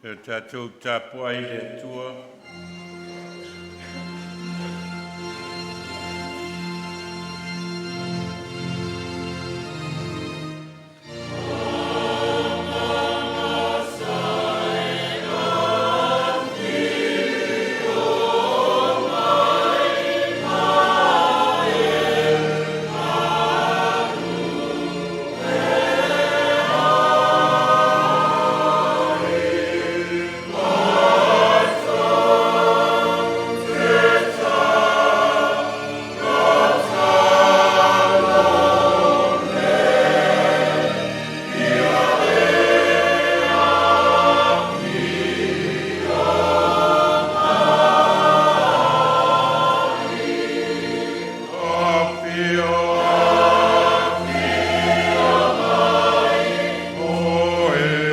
E tatou tapuai i le Atua. Afio, oe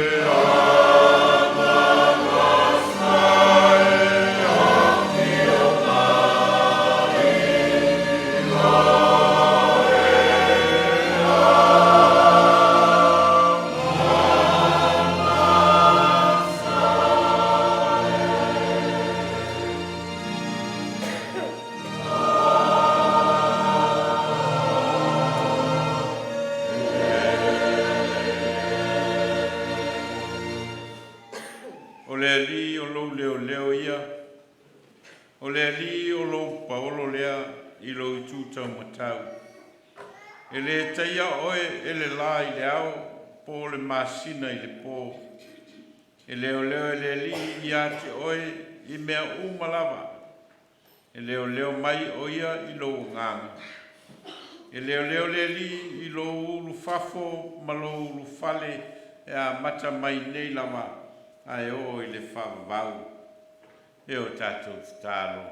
O le Alii o lou leoleo ia, o le Alii o lou paolo lea i lou itu taumatau. E le taia oe e le la i le ao po o le masina i le po. E leoleo e le Alii ia te oe i mea uma lava. E leoleo mai o ia i lou agaga. E leoleo le Alii i lou ulufafo ma lou ulufale e amata mai nei lava ae oo i le faavavau. E o tatou tatalo.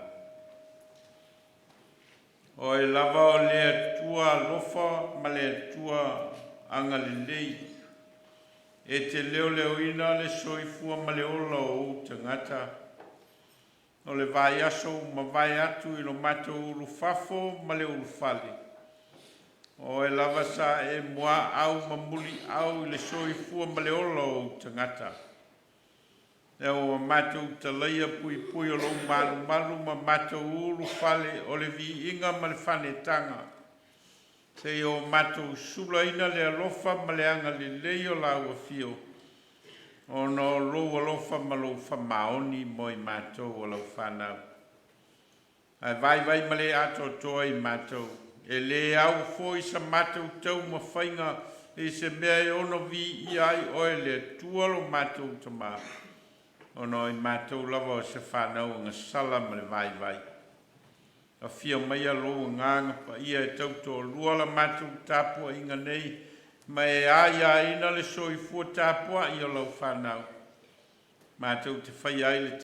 Oe lava o le Atua alofa ma le Atua agalelei, e te leoleoina le soifua ma le ola o ou tagata. O le vaiaso ua mavae atu i lo matou ulufafo ma le ulufale, o oe lava sa e muaau ma muliau i le soifua ma le ola o ou tagata. Lea ua matou talaia puipui o lou malumalu ma matou ulufale o le viiga ma le faanetaga, seia o matou sulaina le alofa ma le agalelei o lau afio, ona o lou alofa ma lou faamaoni mo i matou o lau fanau. Ae vaivai ma le atoatoa i matou, e le au foi sa matou taumafaiga i se mea e ono viia ai oe le Atua lo matou Tama, ona o i matou lava o se fanau agasala ma le vaivai. Afio maia lou Agaga Paia e tautoalua la matou tapuaiga nei ma e aiaina le soifua tapuai o lau fanau, matou te faia ai le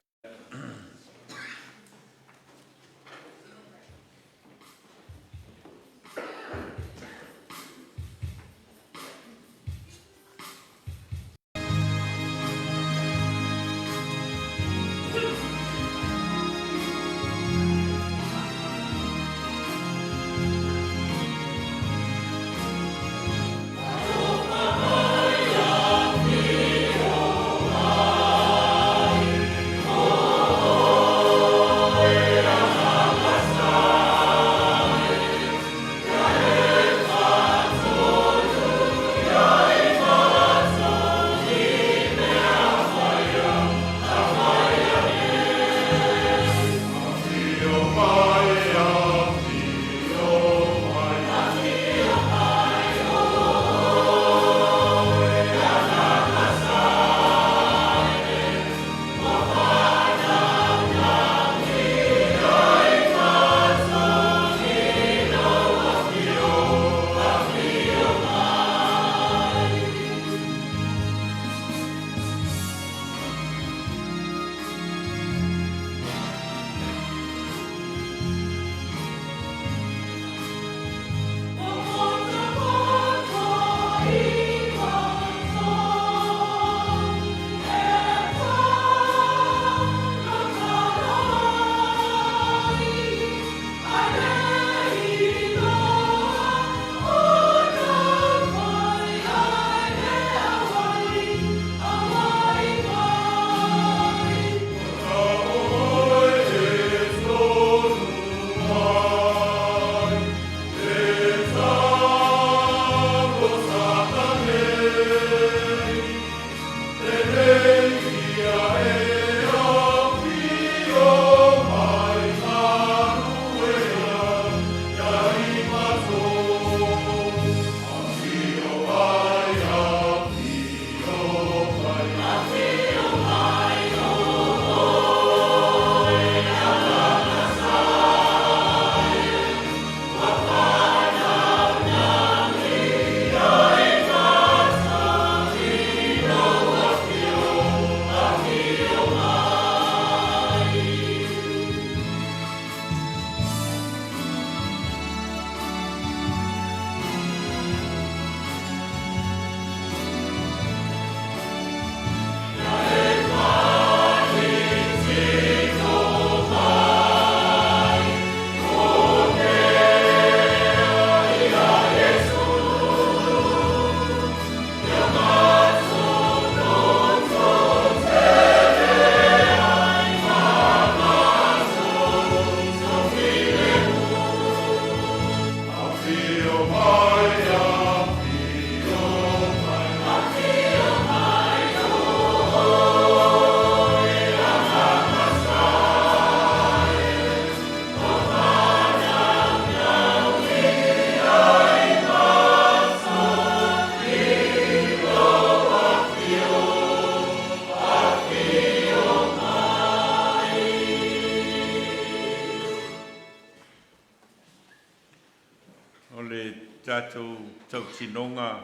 O le tatou tautinoga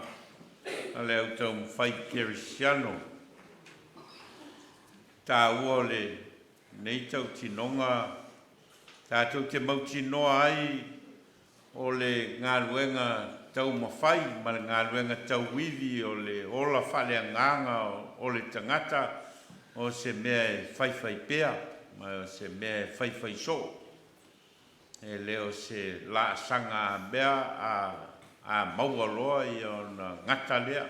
a le au taumafai kerisiano, taua o lenei tautinoga tatou te mautinoa ai o le galuega taumafai ma le galuega tauivi o le ola faaleagaga o le tagata o se mea e faifaipea ma o se mea e faifaisoo. E le o se laasaga a mea a maua loa ona gata lea.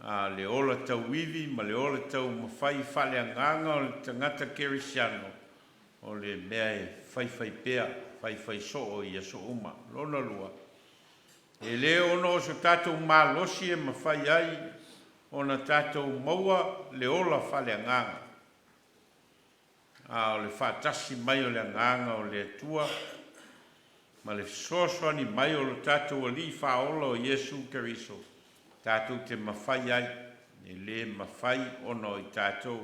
A o le ola tauivi ma le ola taumafai faaleagaga o le tagata kerisiano, o le mea e faifaipea, faifaisoo i aso uma. Lona lua, e le ona o so tatou malosi e mafai ai ona tatou maua le ola faaleagaga, a o le faatasi mai o le Agaga o le Atua ma le fesoasoani mai o lo tatou Alii Faaola o Iesu Keriso tatou te mafai ai. E le mafai ona o i tatou,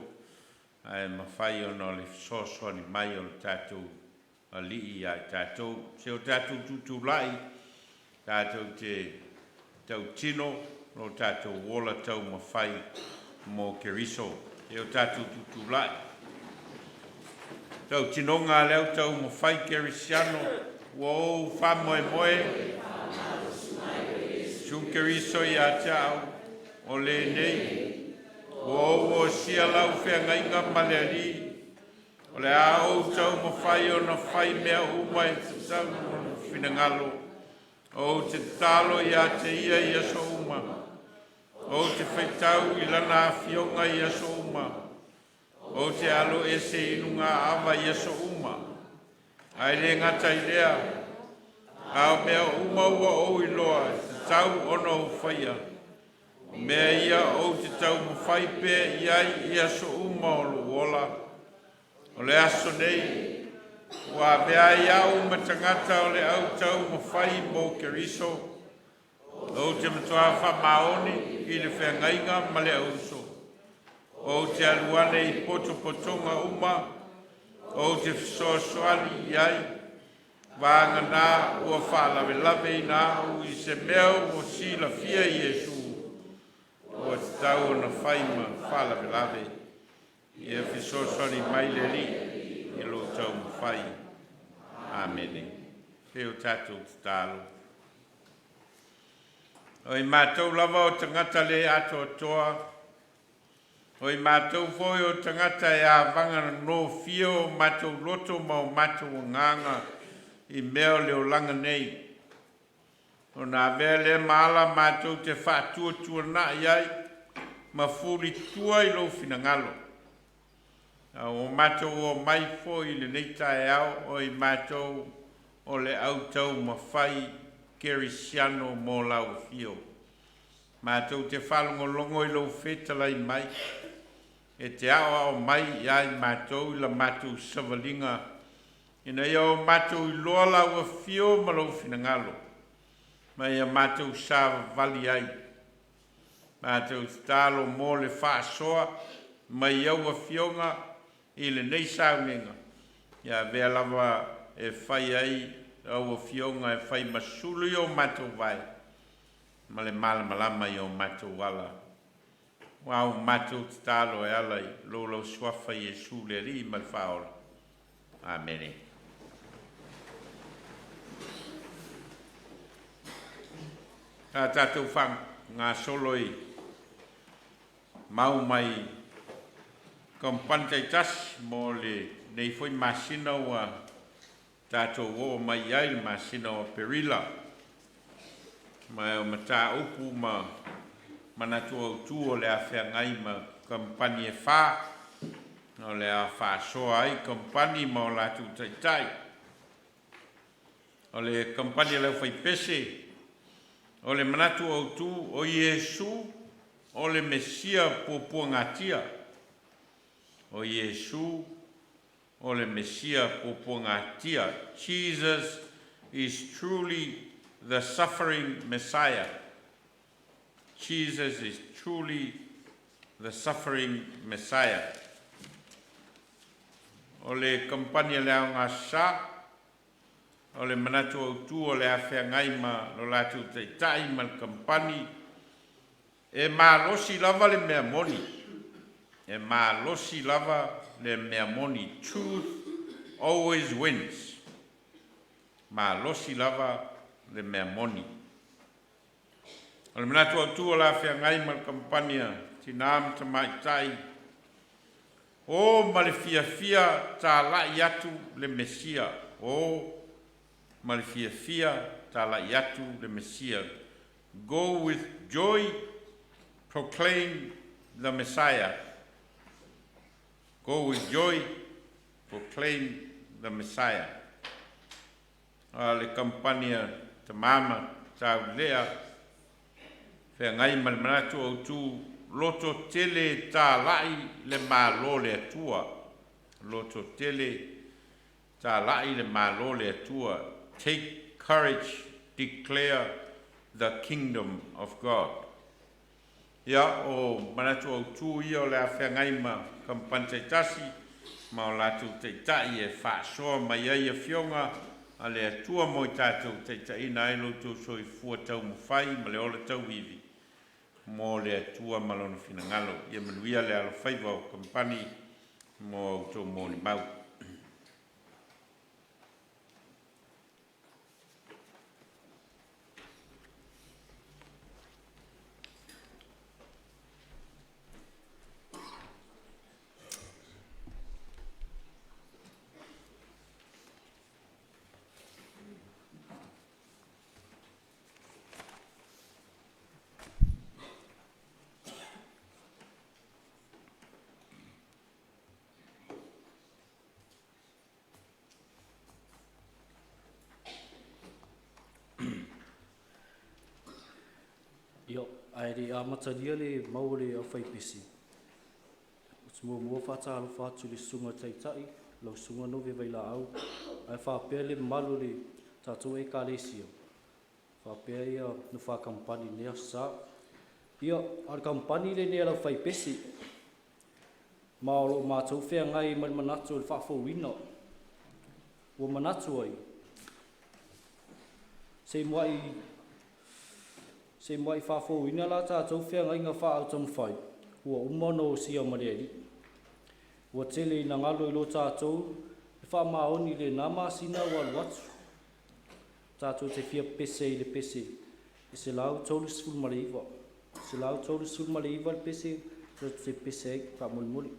ae mafai ona o le fesoasoani mai o le tatou Alii ia i tatou. Se o tatou tutulai tatou te tautino lo tatou ola taumafai mo Keriso. E o tatou tutulai. Tautinoga a le au taumafai kerisiano, ua ou faamoemoe Iesu Keriso ia te au o lenei, ua ou osia lau feagaiga ma le Alii, o le a ou taumafai ona fai mea uma e tatau lona finagalo. Ou te tatalo ia te ia i aso uma, ou te faitau i lana afioga i aso uma, ou te alo ese i luga ava i aso uma. Ae le gata i lea, a o mea uma ua ou iloa e tatau ona ou faia, o mea ia ou te taumafai pea i ai i aso uma o lou ola. O le aso nei, ua avea ai au ma tagata o le au taumafai mo Keriso, ou te matuā faamaoni i le feagaiga ma le auuso. Ou te alu ane i potopotoga uma, ou te fesoasoani i ai, vagana ua faalavelaveina au i se mea ua silafia e Iesu, ua tatau ona fai ma faalavelave. Ia fesoasoani mai le Alii i lou taumafai. Amene. Se o tatou tatalo. O i matou lava o tagata le atoatoa, o i matou foi o tagata e avaga nofia o matou loto ma o matou agaga i mea o le olaga nei. Ona avea lea ma ala matou te faatuatuanai ai ma fulitua i lou finagalo. A ua matou omai foi i lenei taeao o i matou o le au taumafai kerisiano mo lau afio. Matou te faalogologo i lou fetalai mai, e te aoao mai ia i matou i la matou savaliga, ina ia o matou iloa lau afio ma lou finagalo, ma ia matou savavali ai. Matou tatalo mo le faasoa mai au afioga i lenei sauniga, ia avea lava e fai ai au afioga e fai ma sulu i o matou vae, ma le malamalama i o matou ala. Ua o matou tatalo e ala i lo lau suafa Iesu le Alii ma le Faaola. Amene. A tatou faagasolo i mau mai kamupani taitasi mo lenei foi masina ua tatou oo mai ai le masina o Aperila. Ma o mataupu ma manatu autu o le a feagai ma kamupani e fa, o le a faasoa ai kamupani ma o latou taitai. O le kamupani a le aufaipese, o le manatu autu o Iesu o le Mesia puapuagatia. O Iesu o le Mesia puapuagatia. Jesus is truly the suffering Messiah. Jesus is truly the suffering Messiah. O le kamupani a le Aoga Sa, O le manatu autu o le a feagai ma lo latou taitai ma le kamupani, e malosi lava le mea moni, e malosi lava le mea moni. Truth always wins. Malosi lava le mea moni. O le manatu autu o le a feagai ma le kamupani a Tina ma Tamaitai, o ma le fiafia talai atu le Mesia, o ma le fiafia talai atu le Mesia. Go with joy, proclaim the Messiah. Go with joy, proclaim the Messiah. A le kamupani a Tama ma Taulea feagai ma le manatu autu loto tele talai le malo le Atua. Loto tele talai le malo le Atua. Take courage, declare the kingdom of God. Ia, o manatu autu ia o le a feagai ma kamupani taitasi ma o latou taitai e faasoa mai ai afioga a le Atua mo i tatou taitaiina ai lo outou soifua taumafai ma le ola tauivi mo le Atua ma lona finagalo. Ia manuia le alofaiva o kamupani mo a outou molimau. Io, ae le i amatalia le mau a le aufaipese, ou te muamua faatalofa atu i le Susuga i le Taitai, lau Susuga Nove Vailaau, ae faapea le mamalu o le tatou Ekalesia, faapea ia nofo a kamupani i lenei Aso Sa. Ia, a o le kamupani lenei a le aufaipese, ma o lo o matou feagai ma le manatu o le faafouina. Ua manatu ai, se i muai faafouina la tatou feagaiga faa-autaumafai ua uma ona osia ma le Alii. Ua tele ina galo i lo tatou le faamaoni i lena masina ua alu atu. Tatou te fia pese i le pese e 139. 139 le pese tatou te pese ai faamolemole.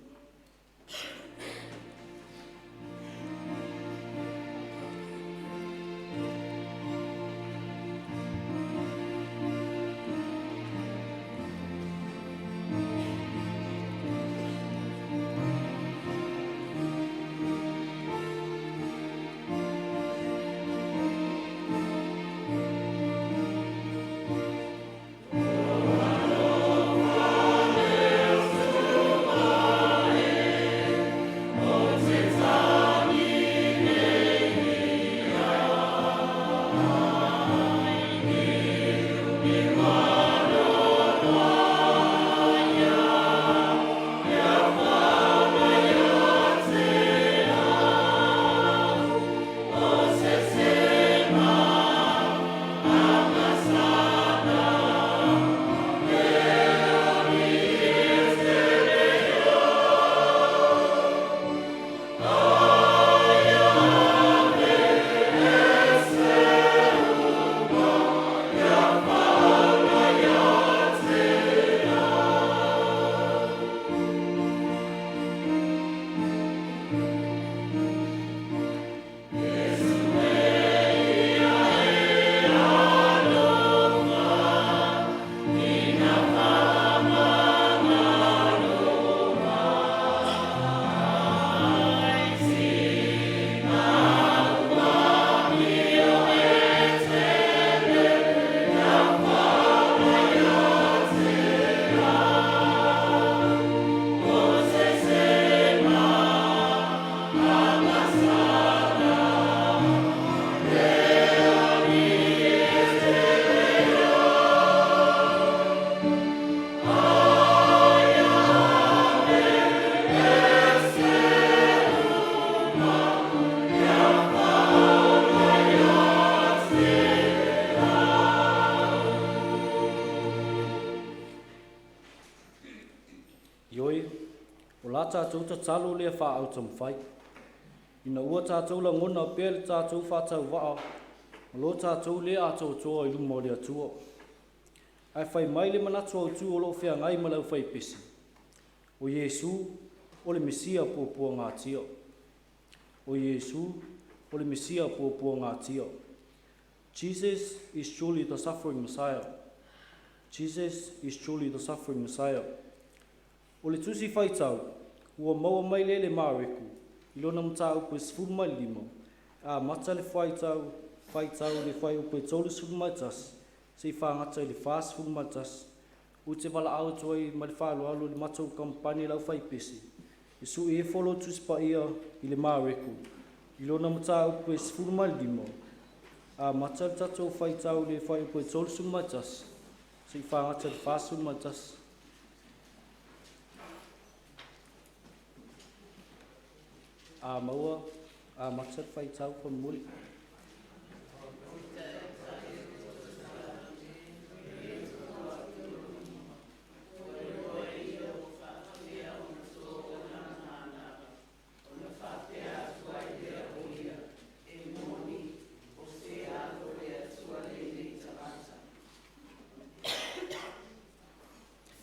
tatou tatalo lea faaautamafai, ina ua tatou lagona pea le tatou faatauvaa ma lo tatou le atoatoa i luma o le Atua. Ae fai mai le manatu autu o loo feagai ma le aufaipese, o Iesu o le Mesia puapuagatia. O Iesu o le Mesia puapuagatia. Jesus is truly the suffering Messiah. Jesus is truly the suffering Messiah. O le tusi faitau, ua maua mai lea i le Mareko, i lona mataupu e 15, e amata le faitau, faitau i le fuaiupu e 31, seia fagata i le 41. Ou te valaau atu ai ma le faaaloalo i le matou kamupani a le aufaipese, e sui ifo lou Tusi Paia i le Mareko, i lona mataupu e 15, amata le tatou faitau i le fuaiupu e 31, seia fagata i le 41. A maua, amata le faitau faamolemole.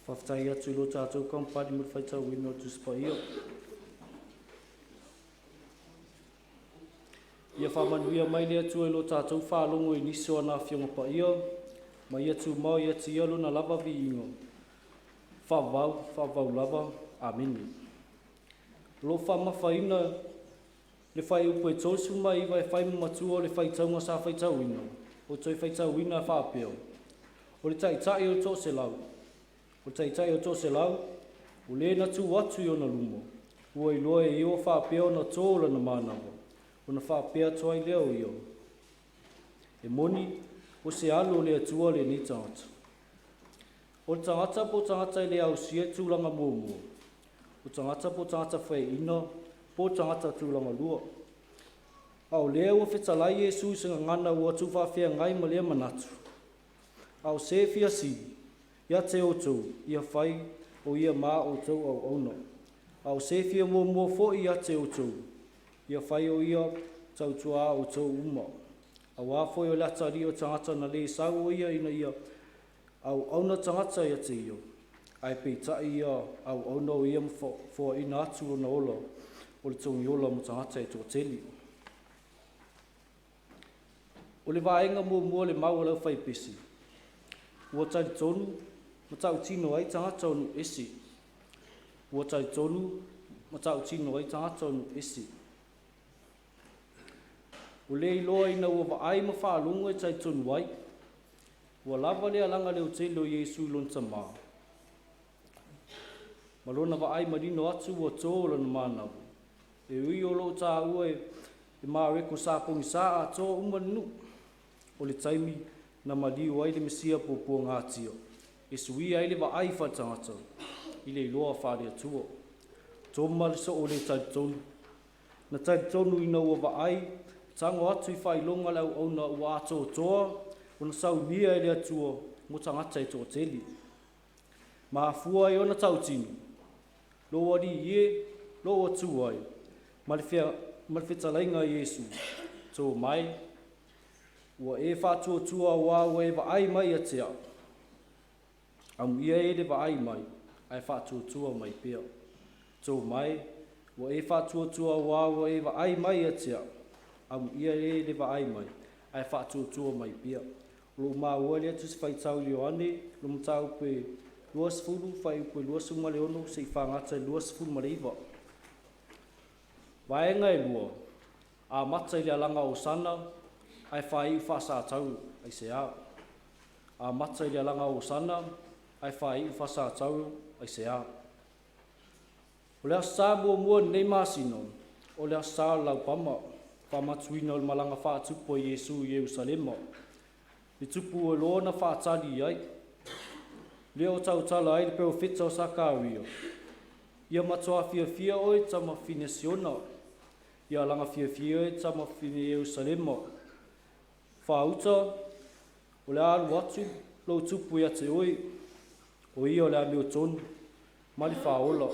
Faafetai atu i lo tatou kamupani mo le faitauina o le Tusi Paia. Ia faamanuia mai le Atua i lo tatou faalogo i nisi o ana Afioga Paia, ma ia tumau ia te Ia lona lava viiga, faavavau, faavavau lava. Amene. O lo o faamamafaina le fuaiupu e 39 e fai ma matua o le faitauga sa faitauina, o toe faitauina e faapea, o le taitai o le toaselau, o le taitai o le toaselau, o le na tu atu i ona luma, ua iloa e ia ua faapea ona tō lana manava, ona faapea atu ai lea o ia, e moni, o se alo o le Atua lenei tagata. O le tagata po o tagata e le ausia le tulaga muamua, o tagata po o tagata faiaina po o tagata tulaga lua. A o lea ua fetalai Iesu i se gagana ua tuufaafeagai ma lea manatu, a o se fia sili ia te outou, ia fai o ia ma outou auauna. A o se fia muamua foi ia te outou, ia fai o ia tautua outou uma. Auā foi o le atalii o le tagata na le sau o ia ina ia auauna tagata ia te ia, ae peitai ia auauna o ia ma foaina atu lona ola o le togiola mo tagata e toatele. O le vaega muamua o le mau a le aufaipese, ua talitonu ma tautino ai tagata o nuu ese. Ua talitonu ma tautino ai tagata o nuu ese. O le iloa ina ua vaai ma faalogo e talitonu ai, ua lava le alaga leotele o Iesu i lona tamā, ma lona vaai manino atu ua tō lona manava. E ui o loo taua e Mareko sa pogisā atoa uma le nuu, o le taimi na maliu ai le Mesia puapuagatia, e suia ai le vaai faaletagata i le iloa faale-Atua. Toma le soo le talitonu. Na talitonu ina ua vaai, tago atu i faailoga le auauna ua atoatoa ona saunia e le Atua mo tagata e toatele. Mafua ai ona tautino, lou alii e, lou Atua e, ma le fetalaiga a Iesu, Toma e, ua e faatuatua auā ua e vaai mai ia te au. Amuia e le vaai mai, ae faatuatua mai pea. Toma e, ua e faatuatua auā ua e vaai mai ia te au. Amuia e le vaai mai, ae faatuatua mai pea. O loo maua lea tusi faitau i Ioane, le mataupu e 20, fuaiupu e 26 seia fagata i le 29. Vaega e lua, amata i le alaga o Hosana, ae faaiu faasatauro, aisea? Amata i le alaga o Hosana, ae faaiu faasatauro, aisea? O le aso Sa muamua o lenei masina, o le aso Sa o le Laupama, faamatuina o le malaga faatupu a Iesu i Ierusalema, le tupu ua iloa ona faatali i ai, lea o tautala ai le perofeta o Sakaria, ia matuā fiafia oe tamafine Siona, ia alaga fiafia oe tamafine Ierusalema, faauta, o le a alu atu lou tupu ia te oe, o ia o le amiotonu ma le faaola.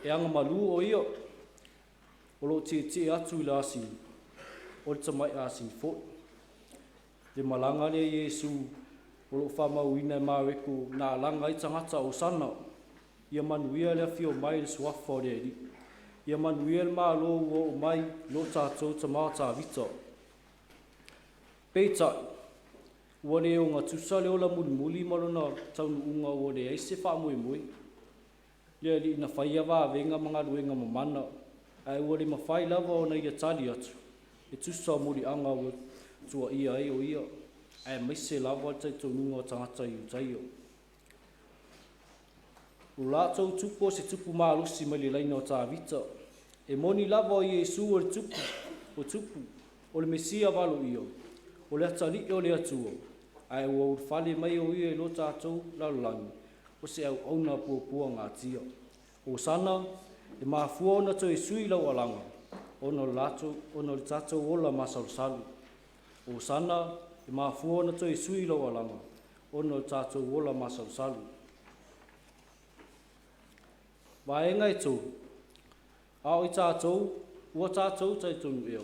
E agamalu o ia o loo tietie atu i le asini, o le tamai asini foi. Le malaga lea a Iesu o loo faamauina e Mareko na alaga ai tagata, Osana, ia manuia le afio mai i le suafa o le Alii. Ia manuia le Malo ua oo mai lo tatou tama Tavita. Peitai, ua le ogatusa le ola mulimuli ma lona taunuuga, ua leai se faamoemoe. Le Alii na faia vavega ma galuega mamana, ae ua le mafai lava ona ia tali atu e tusa o muliaga ua tuaia ai o ia, aemaise lava le talitonuga o tagata Iutaio. O latou tupu o se tupu malosi mai le laina o Tavita. E moni lava o Iesu o le tupu o tupu, o le Mesia valoia, o le atalii o le Atua, ae ua ulufale mai o ia i lo tatou lalolagi o se auauna puapuagatia. Osana, e mafua ona toe sui lau alaga ona o le tatou ola masalosalo. Osana, e mafua ona toe sui lau alaga ona o le tatou ola masalosalo. Vaega e 3, a o i tatou ua tatou talitonu ea.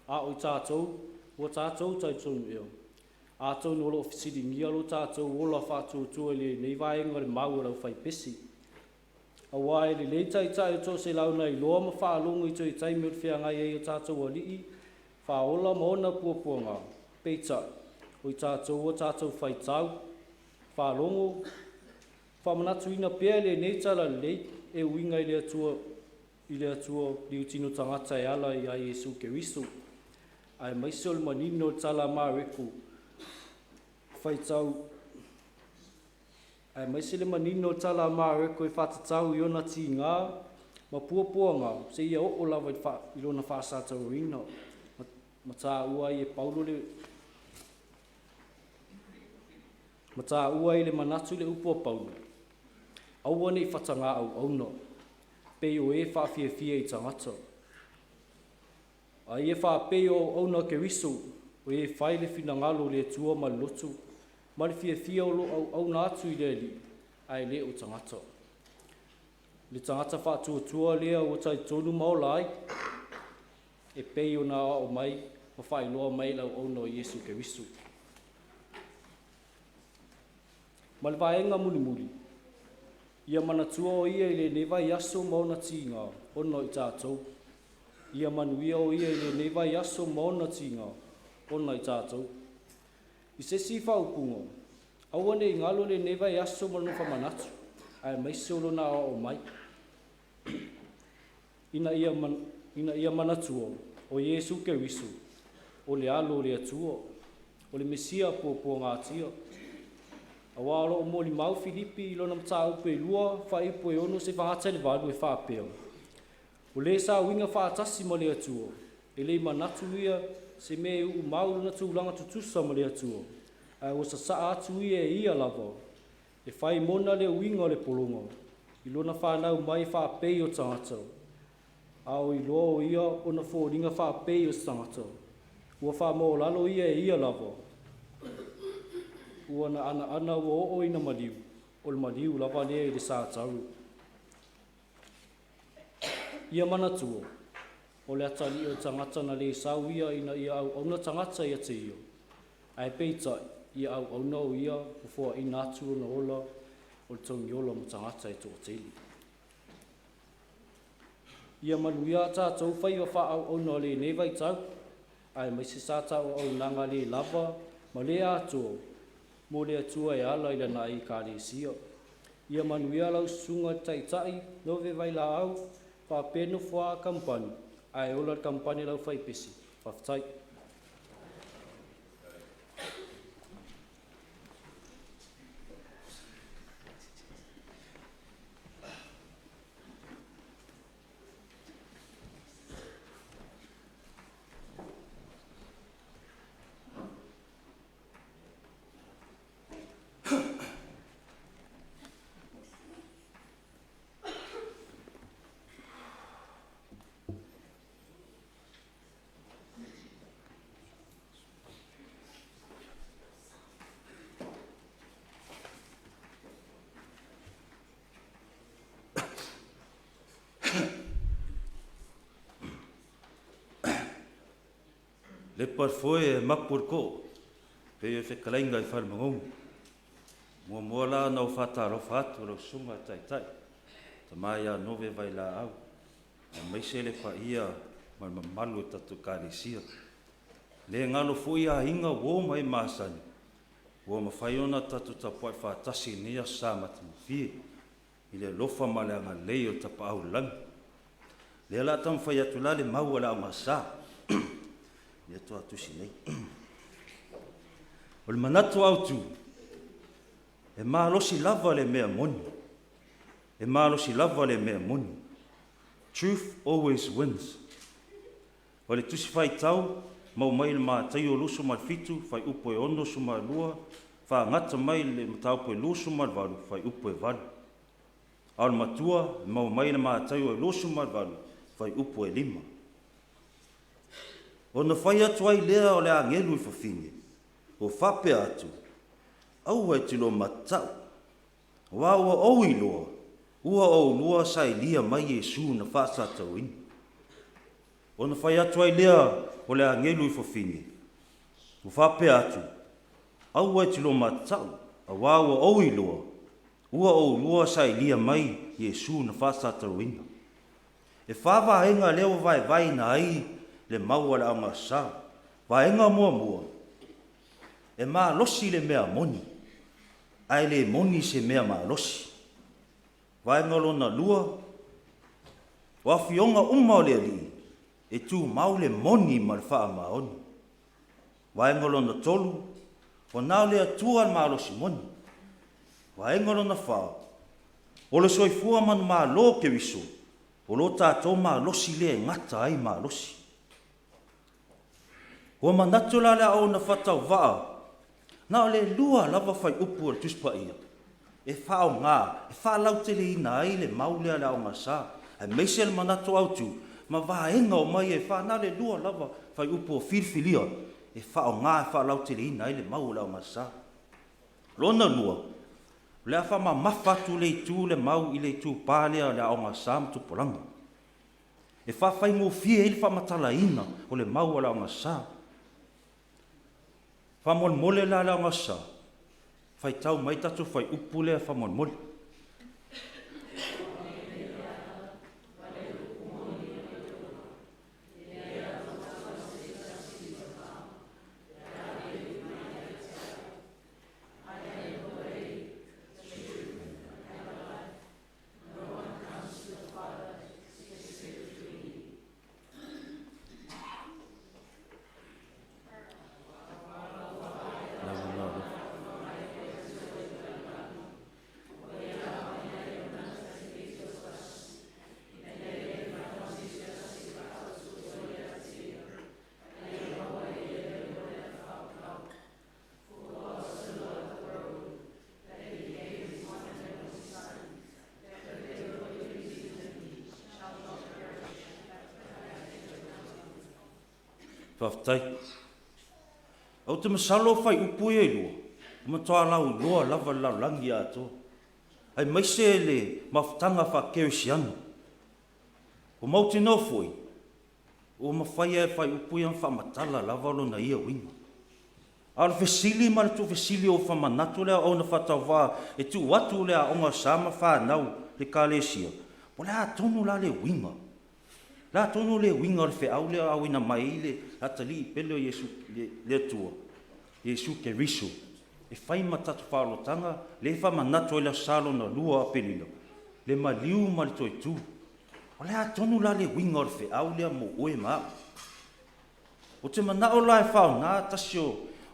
A o i tatou ua tatou talitonu ea. Atonu o loo fesiligia lo tatou ola faatuatua i lenei vaega o le mau a le aufaipesi. Aua e lelei taitai o toaselau na iloa ma faalogo i toe taimi o le feagai ai o tatou alii faaola ma ona puapuaga. Peitai, o i tatou ua tatou faitau, faalogo, faamanatuina pea lenei talalelei e uiga i le Atua i le Atua liutino tagata e ala ia Iesu Keriso. Aemaise o le manino o le tala a Mareko faitau, aemaise le manino o le tala a Mareko e faatatau i ona tiga ma puapuaga seia oo lava i lona faasatauaina. Ma taua ai e Paulo le ma taua ai le manatu le upu a Paulo, aua nei fatagā auauna, pei o e faafiafia i tagata. A ia faapei o auauna a Keriso, o e fai le finagalo o le Atua ma le loto, ma le fiafia o lo auauna atu i le Alii, ae le o tagata. Le tagata faatuatua lea ua talitonu ma ola ai, e pei ona aoao mai ma faailoa mai le auauna o Iesu Keriso. Ma le vaega mulimuli, ia manatua o ia i lenei vaiaso ma ona tiga, ona o i tatou. Ia manuia o ia i lenei vaiaso ma ona tiga, ona i tatou. I se isi faaupuga, aua nei galo lenei vaiaso ma lona faamanatu, aemaise o lona aoao mai. Ina ia manatua, o Iesu Keriso, o le alo o le Atua, o le Mesia puapuagatia. Aua o loo molimau Filipi i lona mataupu e 2, fuaiupu e 6 seia faatea i le 8 e faapea, o le sauiga faatasi ma le Atua, e le i manatu ia se mea e uumau lona tulaga tutusa ma le Atua, ae ua sasaa atu ia e ia lava, e fai mona le uiga o le pologa, i lona fanau mai faapei o tagata. A o iloa o ia ona foliga faapei o se tagata, ua faamaualalo ia e ia lava, ua na anaana ua oo ina maliu, o le maliu lava lea i le satauro. Ia manatua, o le atalii o le tagata na le sau ia ina ia auauna tagata ia te ia, ae peitai, ia auauna o ia ma foaina atu lona ola o le togiola mo tagata e toatele. Ia manuia a tatou faiva faaauauna o lenei vaitau, aemaise sa auaunaga le lava ma le atoa mo le Atua e ala i lana Ekalesia. Ia manuia lau susuga i le Taitai Nove Vailaau faapea nofoaa kamupani, ae ola le kamupani a le aufaipesi. Faafetai. Lepa le foe e mapu le koo, pei o fetalaiga i Falemanogi. Muamua la ona ou faatalofa atu i lau Susuga i le Taitai, Tama ia Nove Vailaau, aemaise le paia ma le mamalu o le tatou Ekalesia. E le galo foi aiga, uo ma e masani ua mafai ona tatou tapuai faatasi i lenei aso Sa matagofie i le alofa ma le agalelei o le Tapaau i le Lagi. O lea o le a taumafai atu la le mau a le Aoga Aso Sa lea faatoa tusi nei. O le manatu autu, e malosi lava le mea moni, e malosi lava le mea moni. Truth always wins. O le Tusi Faitau mau mai le Mataio 27 fuaiupu e 62 faagata mai le mataupu e 28 fuaiupu e 8. A o le matua e maua mai le Mataio 28 fuaiupu e 5. Ona fai atu ai lea o le agelu i fafine, ua faapea atu, aua e te lua matata'u, aua ua ou iloa, ua oulua sailia mai Iesu na faasaatauina. Ona fai atu ai lea o le agelu i fafine, ua faapea atu, aua e te lua matata'u, aua ua ou iloa, ua oulua sailia mai Iesu na faasaatauina. E fa vaega lea ua vaevaeina ai le mau a le Aoga Aso Sa. Vaega muamua, e malosi le mea moni, ae le moni se mea malosi. Vaega lona lua, o afioga uma o le Alii, e tumau le moni ma le faamaoni. Vaega lona tolu, ua na o le Atua le malosi moni. Vaega lona fa, o le soifua manumalo o Keriso, o lo tatou malosi lea e gata ai malosi. Ua manatu la le Auauna Faatauvaa, na o le lua lava fuaiupu o le Tusi Paia e faaaoga e faalauteleina ai le mau lea a le Aoga Aso Sa, aemaise le manatu autu ma vaega uma ia e fa, na o le lua lava fuaiupu ua filifilia e faaaoga e faalauteleina ai le mau o le Aoga Aso Sa. Lona lua, o le a faamamafa atu le itu le mau i le itupa lea o le Aoga Aso Sa ma Tupulaga, e faafaigofie ai le faamatalaina o le mau a le Aoga Aso Sa. Faamolemole la le Aoga Aso Sa, faitau mai tatou fuaiupu lea faamolemole. Faafetai. Ou te masalo o fuaiupu ia e lua, ua matua lauiloa lava i le lalolagi atoa, aemaise le mafutaga faa-kerisiano. Ua mautinoa foi, ua mafai lava e fuaiupu ia ona faamatala lava lona ia uiga. A o le fesili ma le tuufesili ua faamanatu le Auauna Faatauvaa e tuu atu le Aoga Aso Sa ma fanau i Ekalesia, po o le a tonu la le uiga? O le a tonu le uiga o le feau lea e auina mai ai le atalii pele o Iesu, le Atua, Iesu Keriso, e fai ma tatou faaolataga, lea e faamanatu ai le Aso Sa lona lua o Aperila, le maliu ma le toe tu. O le a tonu la le uiga o le feau lea mo oe ma au? Ou te manao la e faaaoga tasi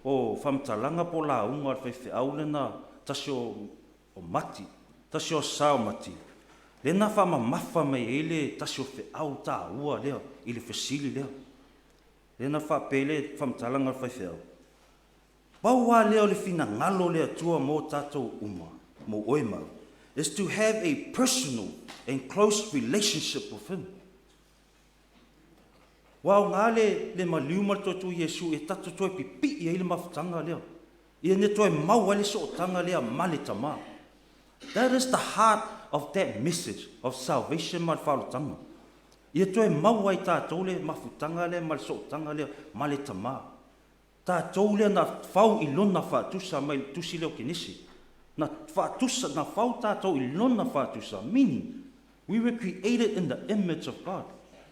o faamatalaga po o lauga a le faifeau lena, tasi o Mati, tasi o Aso Sa o Mati, lea na faamamafa mai ai le tasi o feau taua lea i le fesili lea. Lea na faapea ai le faamatalaga a le faifeau, pau lava lea o le finagalo o le Atua mo tatou uma, mo oe ma au, is to have a personal and close relationship with Him. Ua aoga le maliu ma le toe tu o Iesu e tatou toe pipii ai le mafutaga lea, ina ia toe maua ai le sootaga lea ma le Tama. That is the heart of that message of salvation ma le faaolataga. Ia toe maua ai tatou le mafutaga lea ma le sootaga lea ma le Tama. Tatou lea na fau i Lona faatusa mai le Tusi lea o Kenese. Na faatusa, na fau tatou i Lona faatusa, meaning we were created in the image of God.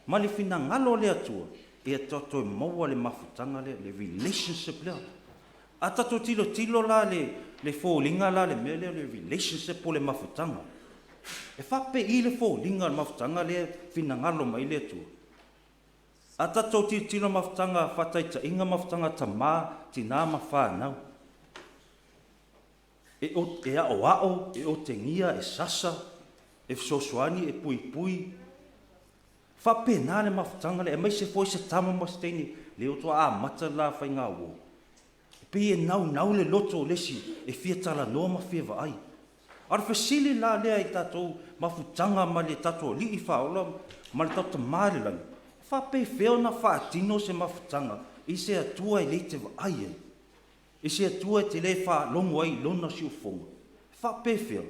Ma le finagalo o le Atua, ia tatou maua le mafutaga lea, le relationship lea. A tatou tilotilo la le, le foliga la le mea lea o le relationship po o le mafutaga. E faapei le foliga o le mafutaga lea finagalo mai le Atua? A tatou tilotilo mafutaga faataitaiga mafutaga tama, tina ma fanau. E, o, e aoao, e otegia, e sasa, e fesoasoani, e puipui. Faapena le mafutaga lea, aemaise foi se tama ma se teine, le o toa amata la faiga uo. E pei e naunau le loto o le isi e fia talanoa ma fia vaai. A o le fesili la lea i tatou mafutaga ma le tatou Alii Faaola ma le tatou Tama i le Lagi, e faapefea ona faatino se mafutaga i se Atua e le te vaai ai, i se Atua e te le faalogo ai i lona siufofoga? E faapefea?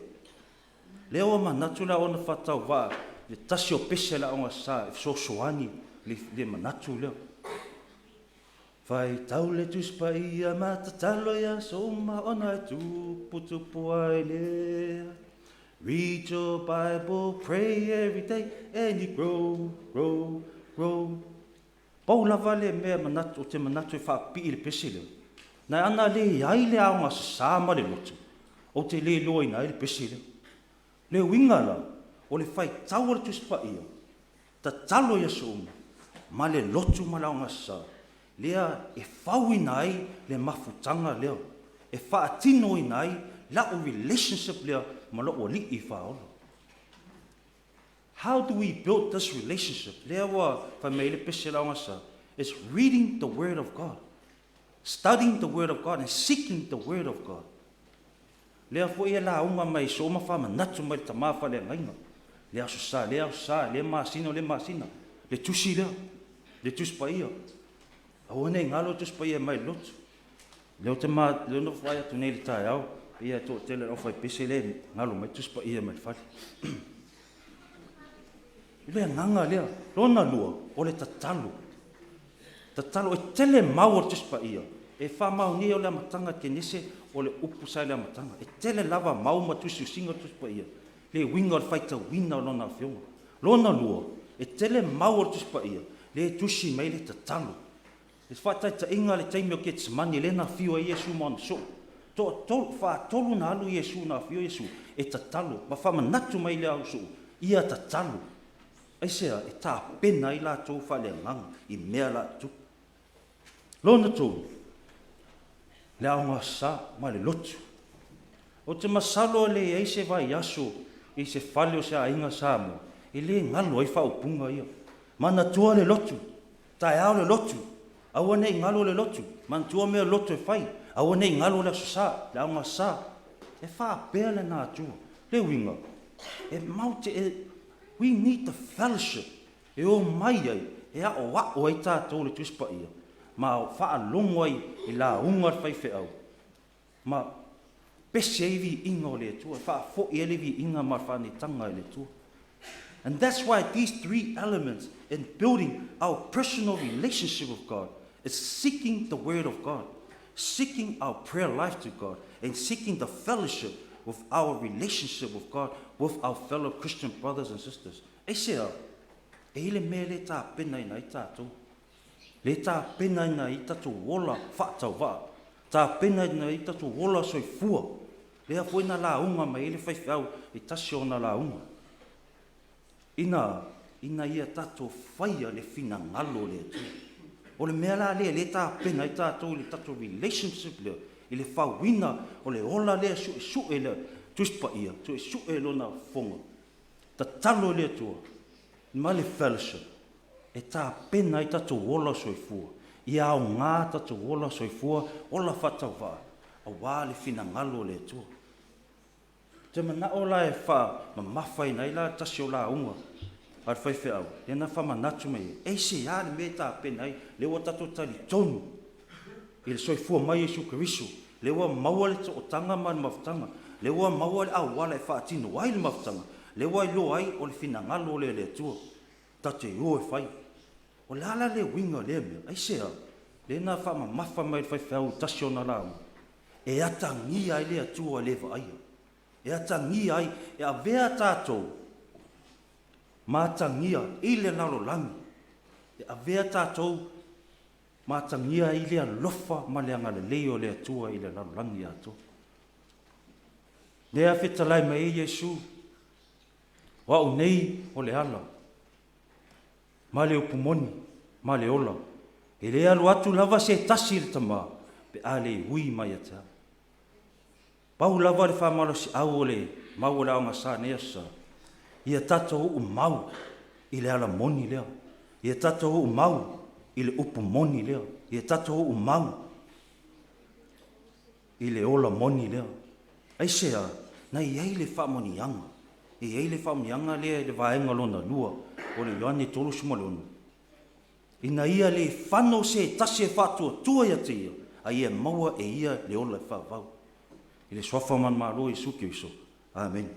Lea ua manatu le Aoga Faatauvaa le tasi o pese a le Aoga Sa e fesoasoani le, le manatu lea. Faitau le Tusi Paia ma tatalo i aso uma ona e tuputupu ai lea. Read your Bible, pray every day, and you grow, grow, grow. Pau lava le mea manatu, o te manatu e faapipii i le pese lea. Na ana leai le aoga sasā ma le lotu, ou te le iloaina ai le pese lea. Le uiga la, o le faitau o le Tusi Paia, tatalo i aso uma, ma le lotu ma le aoga sasā, lea e fauina ai le mafutaga lea, e faatinoina ai la'u relationship lea ma lo'u Alii Faaola. How do we build this relationship? Lea ua fai mai ai le pese la aoga sasā, is reading the Word of God, studying the Word of God and seeking the Word of God. Lea foi e lauga mai soo ma faamanatu mai le tama faaleagaiga, le Aso Sa, le Aso Sa, le masina, le masina, le tusi lea, le Tusi Paia. Aua ne i galo le Tusi Paia mai le lotu. Lea ou te ma, lea na vaai atu nei i le taeao, ia e toatele le aufaipese lea e galo mai Tusi Paia mai le fale. I le agaga lea, lona lua, o le tatalo. Tatalo, e tele mau o le Tusi Paia. E faamaonia o le amataga Kenese o le upu sa i le amataga. E tele lava mau ma tusiusiga o le Tusi Paia, le uiga o le faitauina o Lona Afioga. Lona lua, e tele mau o le Tusi Paia, le tusi mai le tatalo. Le faataitaiga le taimi o Ketsemane lea na afio ai Iesu ma ona soo. Toatolu, faatolu na alu Iesu na afio Iesu e tatalo ma faamanatu mai le ausoo, ia tatalo. Aisea? E tapena ai latou faaleagaga i mea la tutupu. Lona tolu, le aoga sa ma le lotu. Ou te masalo e leai se vaiaso i se fale o se aiga Samoa e le galo ai faaupuga ia. Manatua le lotu, taeao le lotu, aua ne i galo le lotu, manatua mea lotu e fai, aua ne i galo le Aso Sa, le aoga sa. E faapea le natura. Le uiga, e mau te, e, we need the fellowship e o mai ai, e aoao ai tatou le Tusi Paia, ma faalogo ai i lauga a le faifeau, ma pese ai viiga o le Atua, e faafoi ai le viiga ma le faaneetaga i le Atua. And that's why these three elements in building our personal relationship with God is seeking the Word of God, seeking our prayer life to God, and seeking the fellowship with our relationship with God, with our fellow Christian brothers and sisters. Aisea? E i le mea le tapenaina ai tatou. Le tapenaina ai tatou ola faatauvaa. Tapenaina ai tatou ola soifua. Lea foi na lauga mai ai le faifeau i tasi o ona lauga. Ina, ina ia tatou faia le finagalo o le Atua. O le mea la lea lea e tapena ai tatou i le tatou relationship lea, i le fauina o le ola lea suesue le Tusi Paia, suesue lona fofoga, tatalo i le Atua ma le fellowship e tapena ai tatou ola soifua, ia aoga tatou ola soifua, ola faatauvaa, aua le finagalo o le Atua. Te manao la e faamamafaina ai la tasi o lauga a le faifeau, lea na faamanatu mai ai, aisea le mea e tapena ai, lea ua tatou talitonu i le soifua mai o Iesu Keriso, lea ua maua le sootaga ma le mafutaga, lea ua maua le auala e faatino ai le mafutaga, lea ua iloa ai o le finagalo lea o le Atua. Tatou te o e fai. O le a la le uiga o lea mea? Aisea? Lea na faamamafa mai e le faifeau i tasi o ana lauga, e atagia ai le Atua e le vaaia. E atagia ai, e avea tatou ma atagia i le lalolagi, e avea tatou ma atagia ai le alofa ma le agalelei o le Atua i le lalolagi atoa. Lea fetalai mai ai Iesu, o au nei o le ala, ma le upu moni, ma le ola. E le alu atu lava se tasi i le Tama, pe a le ui mai ia te au. Pau lava le faamalosiau o le mau o le Aoga Sa i lenei aso Sa, ia tatou uumau i le ala moni lea, ia tatou uumau i le upu moni lea, ia tatou uumau i le ola moni lea. Aisea? Na i ai le faamanuiaga, e i ai le faamanuiaga lea i le vaega lona lua o le Ioane 36, ina ia le fano se tasi e faatuatua ia te ia, a ia maua e ia le ola e faavavau. I le Suafa manumalo o Iesu Keriso. Amene.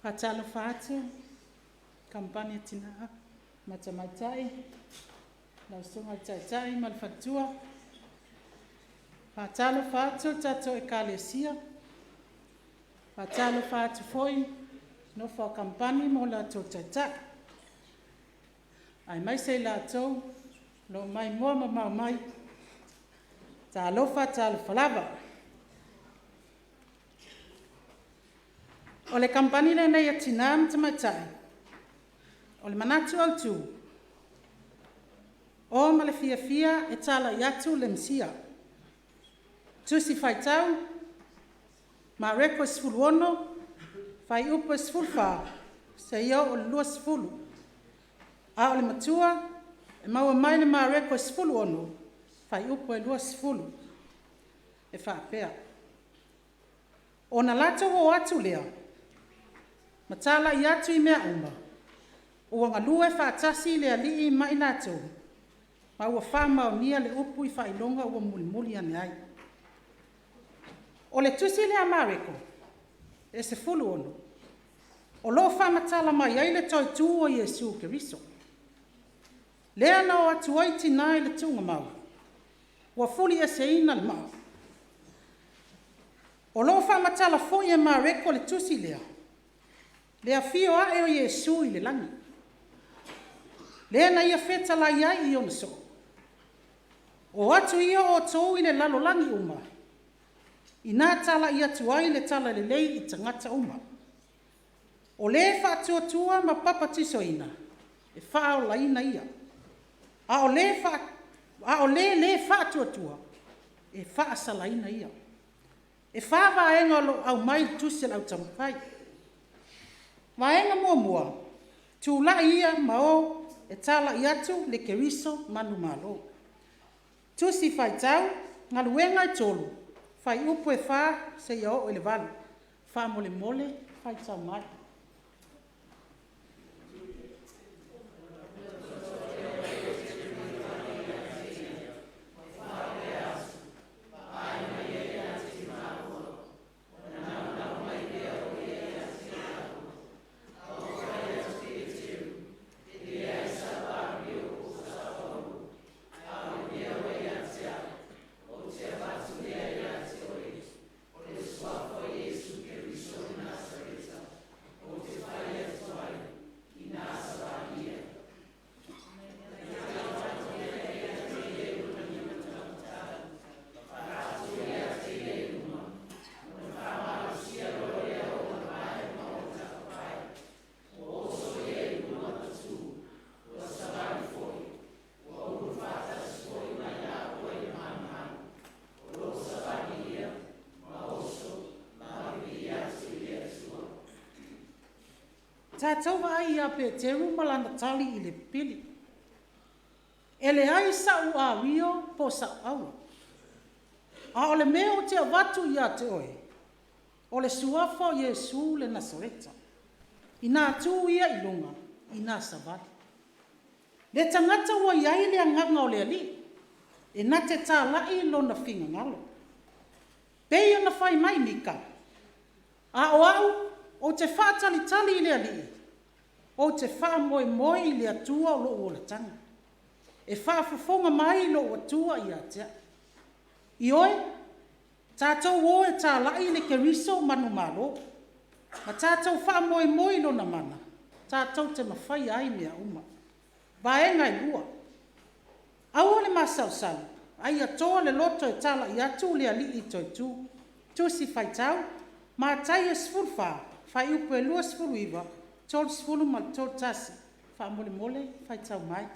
Faatalofa atu Kampani a Tina ma Tamaitai, lau Susuga i le Taitai ma le Faletua. Faatalofa atu le tatou Ekalesia, faatalofa atu foi le nofo a Kamupani ma o latou Taitai aemaise i latou o lo o maimoa mamao mai, talofa talofa lava. O le Kamupani lenei a Tina ma Tamaitai, o le manatu autu, o ma le fiafia e talai atu le Mesia. Tusi Faitau Mareko 16 fuaiupu e 14-20, a o le matua e maua mai le Mareko 16 fuaiupu e 20 e faapea; Ona latou o atu lea ma talai atu i mea uma ua galue faatasi le Alii ma i latou, ma ua faamaonia le upu i faailoga ua mulimuli ane ai. O le Tusi lea a Mareko e 16, o lo o faamatala mai ai le toe tu o Iesu Keriso, lea na o atu ai tina i le tuugamau ua fulieseina le maa. O lo o faamatala foi e Mareko le tusi lea, le afio ae o Iesu i le lagi, lea na Ia fetalai ai i ona soo, o atu ia outou i le lalolagi uma, ina talai atu ai le Talalelei i tagata uma. O le faatuatua ma papatisoina, e faaolaina ia, a o le le faatuatua, e faasalaina ia. E fa vaega o lo o aumai i le tusi a le Au Taumafai. Vaega muamua, tulai ia ma o e talai atu le Keriso manumalo. Tusi Faitau Galuega 3 fuaiupu e 4-8, faamolemole faitau mai. Tatou vaai ia Peteru ma lana tali i le pipili. E leai sa'u amio po o sa'u auro, a o le mea ou te avatu ia te oe, o le Suafa o Iesu le Nasareta. Ina tu ia i luga, ina savali. Le tagata ua i ai le Agaga o le Alii, e na te talai lona finagalo. Pei ona fai mai Mika, a o au, ou te faatalitali i le Alii, ou te faamoemoe i le Atua o lou olataga, e faafofoga mai lou Atua ia te au. Ioe, tatou o e talai le Keriso manumalo, ma tatou faamoemoe i Lona mana tatou te mafaia ai mea uma. Vaega e 2, aua le masalosalo, a ia toa le loto e talai atu le Alii toe tu. Tusi Faitau Mataio 14, fuaiupu e 29, 30 ma le 31. Faamolemole faitau mai.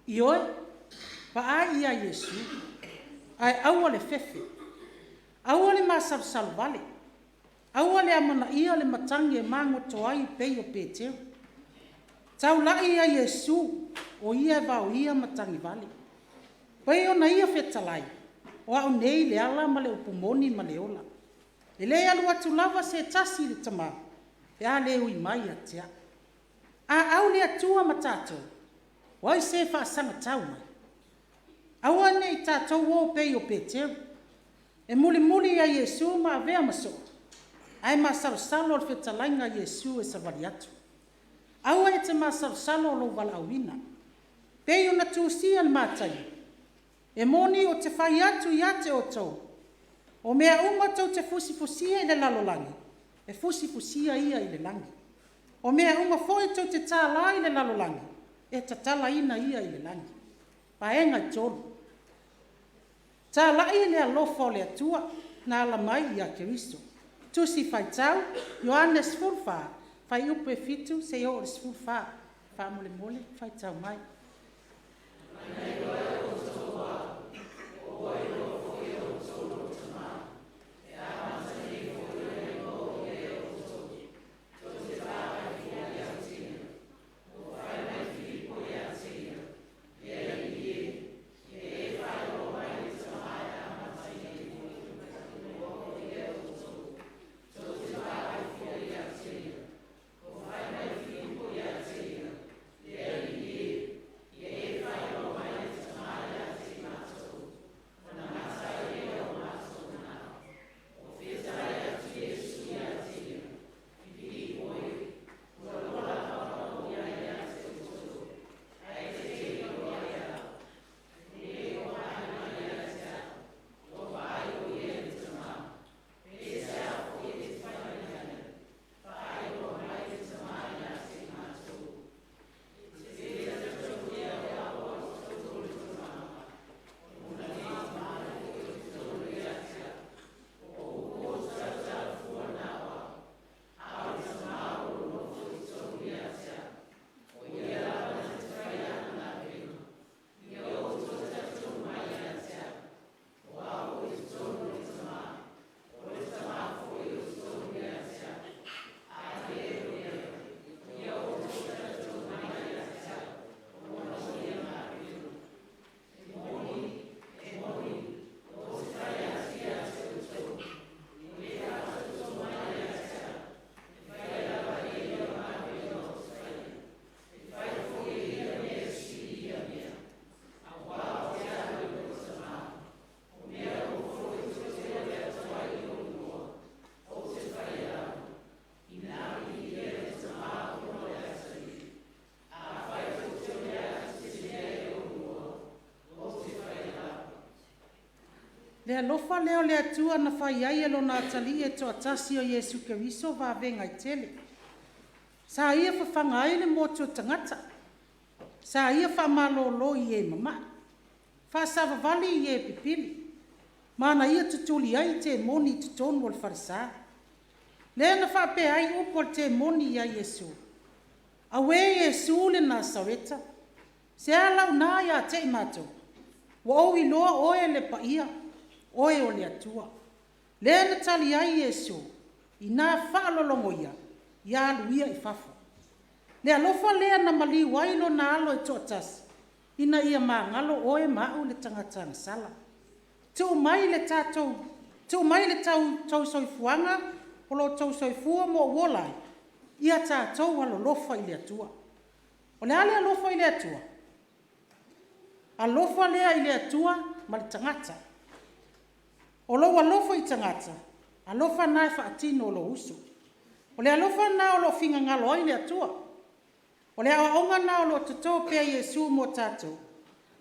Ioe, vaai ia Iesu, ae aua le fefe, aua le masalosalo vale, aua le amanaia le matagi e magoto ai e pei o Peteru. Taulai ia Iesu o Ia e vaoia matagi vale. Pei ona Ia fetalai, o au nei le ala ma le upu moni ma le ola. E le alu atu lava se tasi i le Tama, pe a le ui mai ia te au. A au le Atua ma tatou, o ai se faasagatau mai? Aua ne i tatou o pei o Peteru, e mulimuli ia Iesu ma avea ma soo, ae masalosalo le fetalaiga a Iesu e savali atu. Aua e te masalosalo lou valaauina. Pei ona tusia i le Mataio, e moni ou te fai atu ia te outou, o mea uma tou te fusifusia i le lalolagi, e fusifusia ia i le lagi. O mea uma foi tou te tala i le lalolagi, e tatalaina ia i le lagi. Vaega e 3, talai le alofa o le Atua na ala mai ia Keriso. Tusi Faitau Ioane 14, fuaiupu e 7 seia oo i le 14. Faamolemole faitau mai. Le alofa lea o le Atua na fai ai e Lona Atalii e toatasi o Iesu Keriso vavega e tele. Sa Ia fafaga ai le motu o tagata, sa Ia faamalolo i e mama'i, faasavavali i e pipili, ma na Ia tutuli ai temoni i totonu o le falesa. Lea na faapea ai upu a le temoni ia Iesu, “Auē Iesu le Nasareta, se a lau na ia te i matou? Ua ou iloa Oe le Paia, Oe o le Atua.” Lea na tali ai Iesu, “Ina faalologo ia, ia alu ia i fafo.” Le alofa lea na maliu ai Lona Alo e toatasi, ina ia magalo oe ma a'u le tagata agasala. Tuu mai le tou soifuaga o lo o outou soifua ma ou ola ai, ia tatou alolofa i le Atua. O le a le alofa i le Atua? Alofa lea i le Atua ma le tagata. O lou alofa i tagata, alofa na e faatino e lou uso. O le alofa lena o lo o finagalo ai le Atua. O le aoaoga lena o lo o toto pea e Iesu mo tatou,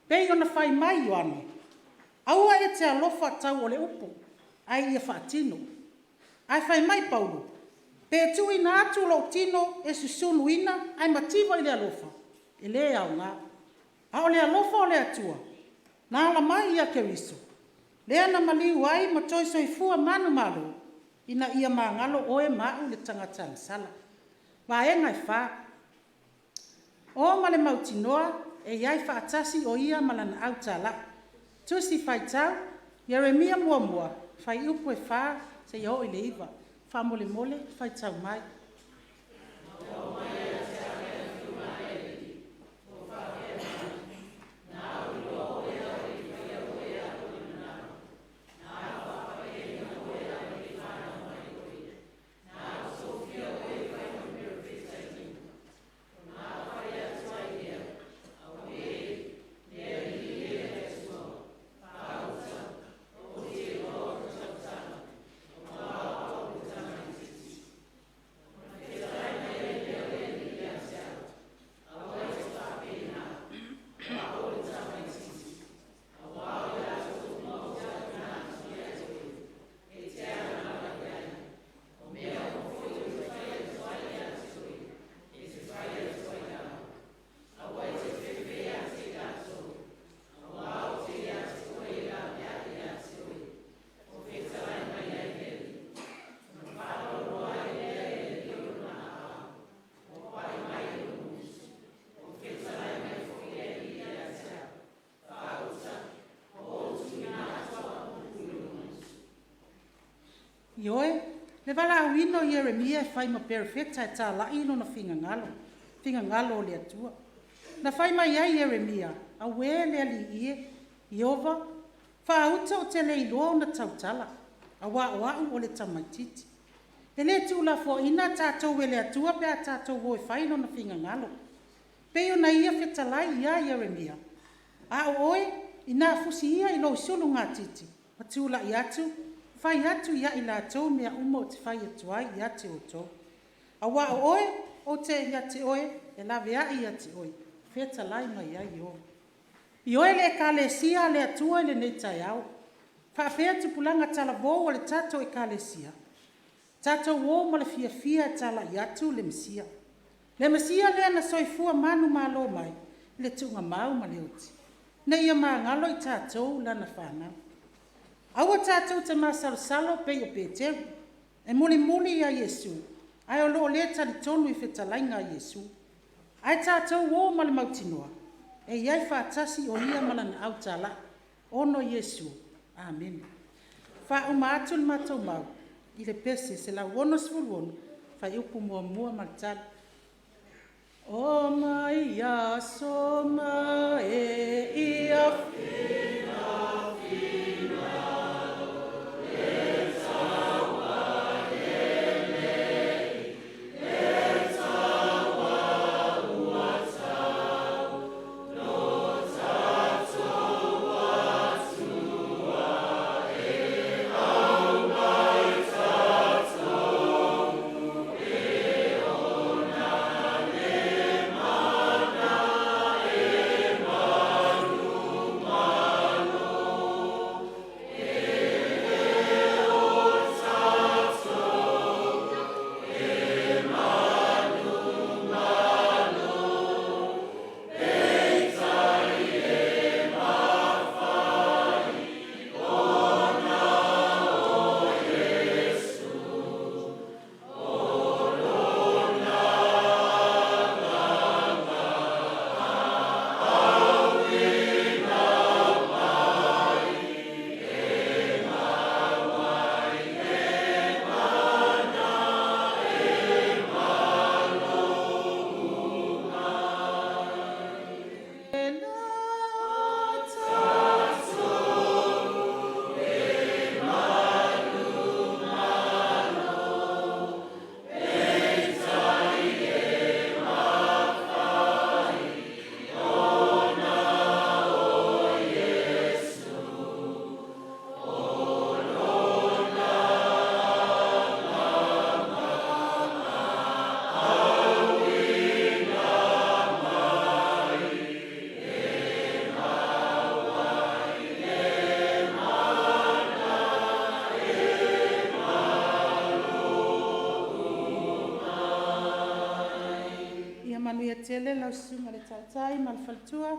pei ona fai mai Ioane, aua e te alofa tau o le upu, ae ia faatino. Ae fai mai Paulo, pe tuuina atu lou tino e susunuina ae mativa i le alofa, e le aoga. A o le alofa o le Atua na ala mai ia Keriso, lea na maliu ai ma toe soifua manumalo, ina ia magalo oe ma a'u le tagata agasala. Vaega e 4, o ma le mautinoa e i ai faatasi o Ia ma Lana au talai. Tusi Faitau Ieremia 1, fuaiupu 4-9. Faamolemole faitau mai. Ioe, le valaauina o Ieremia e fai ma perofeta e talai lona finagalo, finagalo o le Atua. Na fai mai ai Ieremia, auē le Alii e, Ieova, faauta ou te le iloa ona tautala, aua o a'u o le tamaitiiti. E le tuulafoaiina tatou e le Atua pe a tatou o e fai Lona finagalo. Pei ona Ia fetalai ia Ieremia, a o oe, ina fusi ia i lou sulugatiti ma tulai atu, fai atu ia i latou mea uma ou te fai atu ai ia te outou. Aua o oe ou te ia te oe, e laveai ia te oe, fetalai mai ai Ieova. Ioe le Ekalesia a le Atua i lenei taeao, faapea tupulaga talavou o le tatou Ekalesia, tatou o ma le fiafia e talai atu le Mesia. Le Mesia lea na soifua manumalo mai i le tuugamau ma le oti, ina ia magalo i tatou lana fanau. Aua tatou te masalosalo pei o Peteru e mulimuli ia Iesu, ae o lo o le talitonu i fetalaiga a Iesu. Ae tatou o ma le mautinoa e i ai faatasi o Ia ma Lana au talai. Ono Iesu. Amene. Faauma atu le matou mau i le pese 166 fuaiupu 1 ma le tali. Omai aso ma e ia tele lau Susuga i le Taitai ma le faletua,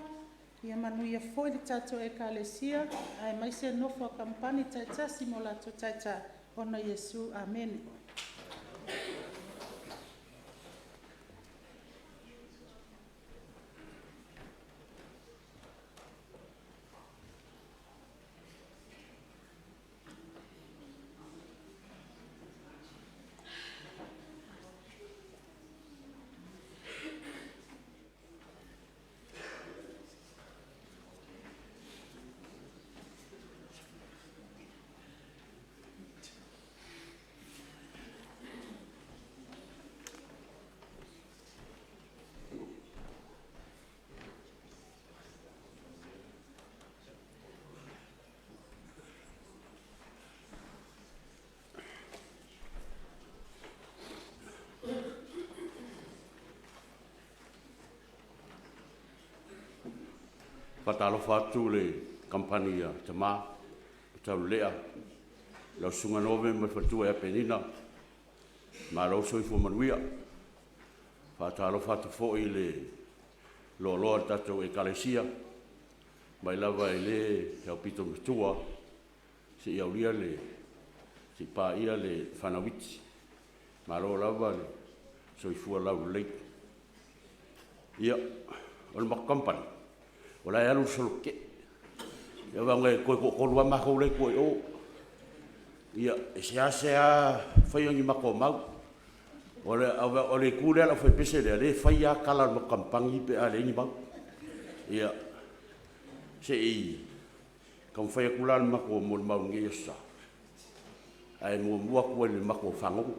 ia manuia foi le tatou Ekalesia aemaise nofo a kamupani taitasi ma o latou taitai, ona o Iesu. Amene. Faatalofa atu le Kamupani a Tama ma Taulelea, lau Susuga Nove ma le faletua ia Penina, malo le soifua manuia. Faatalofa atu foi i le loaloa o le tatou Ekalesia, mai lava i le aupito matua seia aulia le, seia paia le fanau iti. Malo lava le soifua laulelei. Ia, o le matou kamupani, o la e alu i le solo tetee. Ia vaai atu toe toatolu lava matou la e i tua i o. Ia, e seasea faia ni matou mau. O le itu lea a le aufaipese lea, lea e fai lava tala a le matou kamupani pe a leai ni mau. Ia, se i taumafai atu la le matou molimau i lenei aso Sa, ae muamua atu lava i le matou fagogo.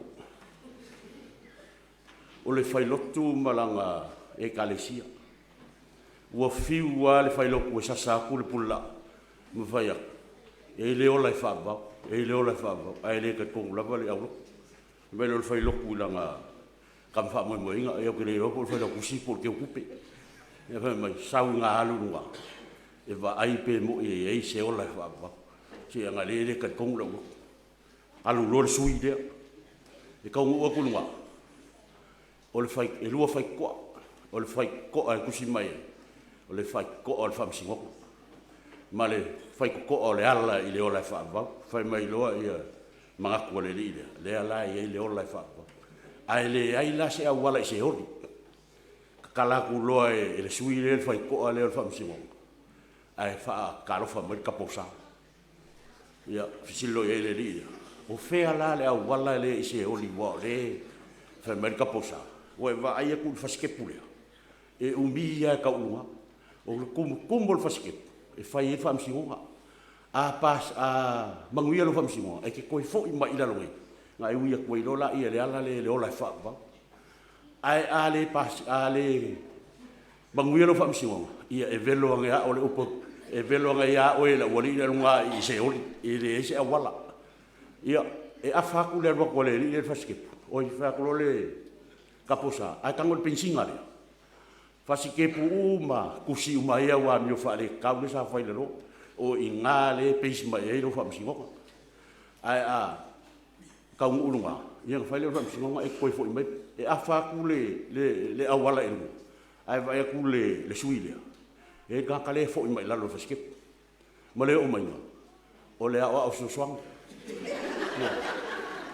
O le fai lotu ma lana Ekalesia. Ua fiu lava le fai lotu e sasa atu le pulelaa ma fai atu, e i ai le ola e faavavau, e i ai le ola e faavavau, ae le talitonu lava le aulotu. Fai mai lea o le failotu i lana tama faamoemoeina, ia ou te le iloa po o le failautusi po o le teutupe. Ae fai mai, sau ina alu i luga e vaai pe moni e i ai se ola e faavavau. Se leaga o lea e le talitonu le aulotu. Alu loa le sui lea, e taunuu atu i luga, e lua faitotoa, o le faitotoa e tusi mai ai, o le faitotoa o le Faamasinoga, ma le faitotoa o le ala i le ola e faavavau. Fai mai loa le manatu o le alii lea, lea la e i ai le ola e faavavau. Ae leai la se auala i se oli, tatala atu loa e le sui lea le faitotoa lea o le Faamasinoga, ae faatalofa mai le kapo sa. Ia, fesili loa i ai le alii lea, o fea la le auala lea i se oli aua o lea e… Fai mai le kapo sa, ua e vaai atu i le fasi kepu lea? E umi lava e tau i luga. O le tumutumu o le fasi kepu e fai ai le faamasinoga. A manuia lau faamasinoga, e te toe foi mai i lalo nei ona e ui atu ai loa lea i le ala lea i le ola e faavavau. Ae a le manuia lau faamasinoga, ia e velo ane lava, o le upu, e velo ane ai lava oe e le aualii la e i luga i se oli, e leai se auala. Ia, e afa atu le alu atu a le alii lea i le fasi kepu, oi, fai atu loa le kapo sa, ae tago i le penisini lea. Fasi kepu uma tusi uma ai au amio faaletatau lea sa fai i lalo, o i ina lea e base mai ai lau faamasinoga. Ae a taunuu i luga, ia ona fai lea o le faamasinoga e te toe foi mai. E afa atu le auala i luga, ae vaai atu le sui lea, e i ai le tagata lea e foi mai lalo i le fasi kepu. Ma le oo maiga, o le Aoao Fesoasoani.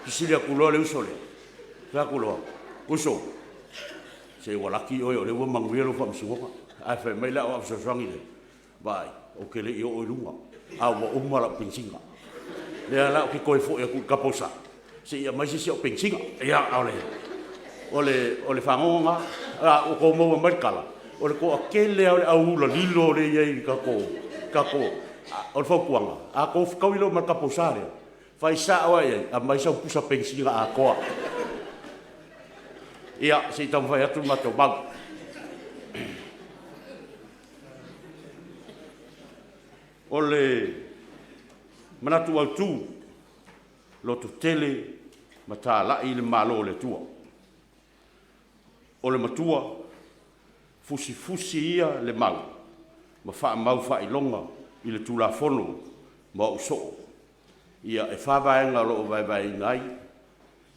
Fesili atu loa le uso lea, fai atu loa, uso, se ua laki oe o lea ua manuia lau faamasinoga. Ae fai mai le Aoao Fesoasoani lea, vaai, ou te le i oo i luga, ae ua uma lau penisini. O lea la ou te toe foi atu i le kaposa se i aumai se isi au penisini. Ia, o le fagogo lena. Ua outou maua mai le tala? O le toatele lava o le au ula lilo lea e i ai i tatou… O le fautuaga, a outou fetaui loa ma le kaposa lea, fai sao lava i ai, aumai sau pusa penisini atoa. Ia, se i taumafai atu le matou mau. O le manatu autu, lototele ma talai le Malo o le Atua. O le matua, fusifusi ia le mau ma faamau faailoga i le Tulafono ma ou soo. Ia, e fa vaega o lo o vaevaeina ai,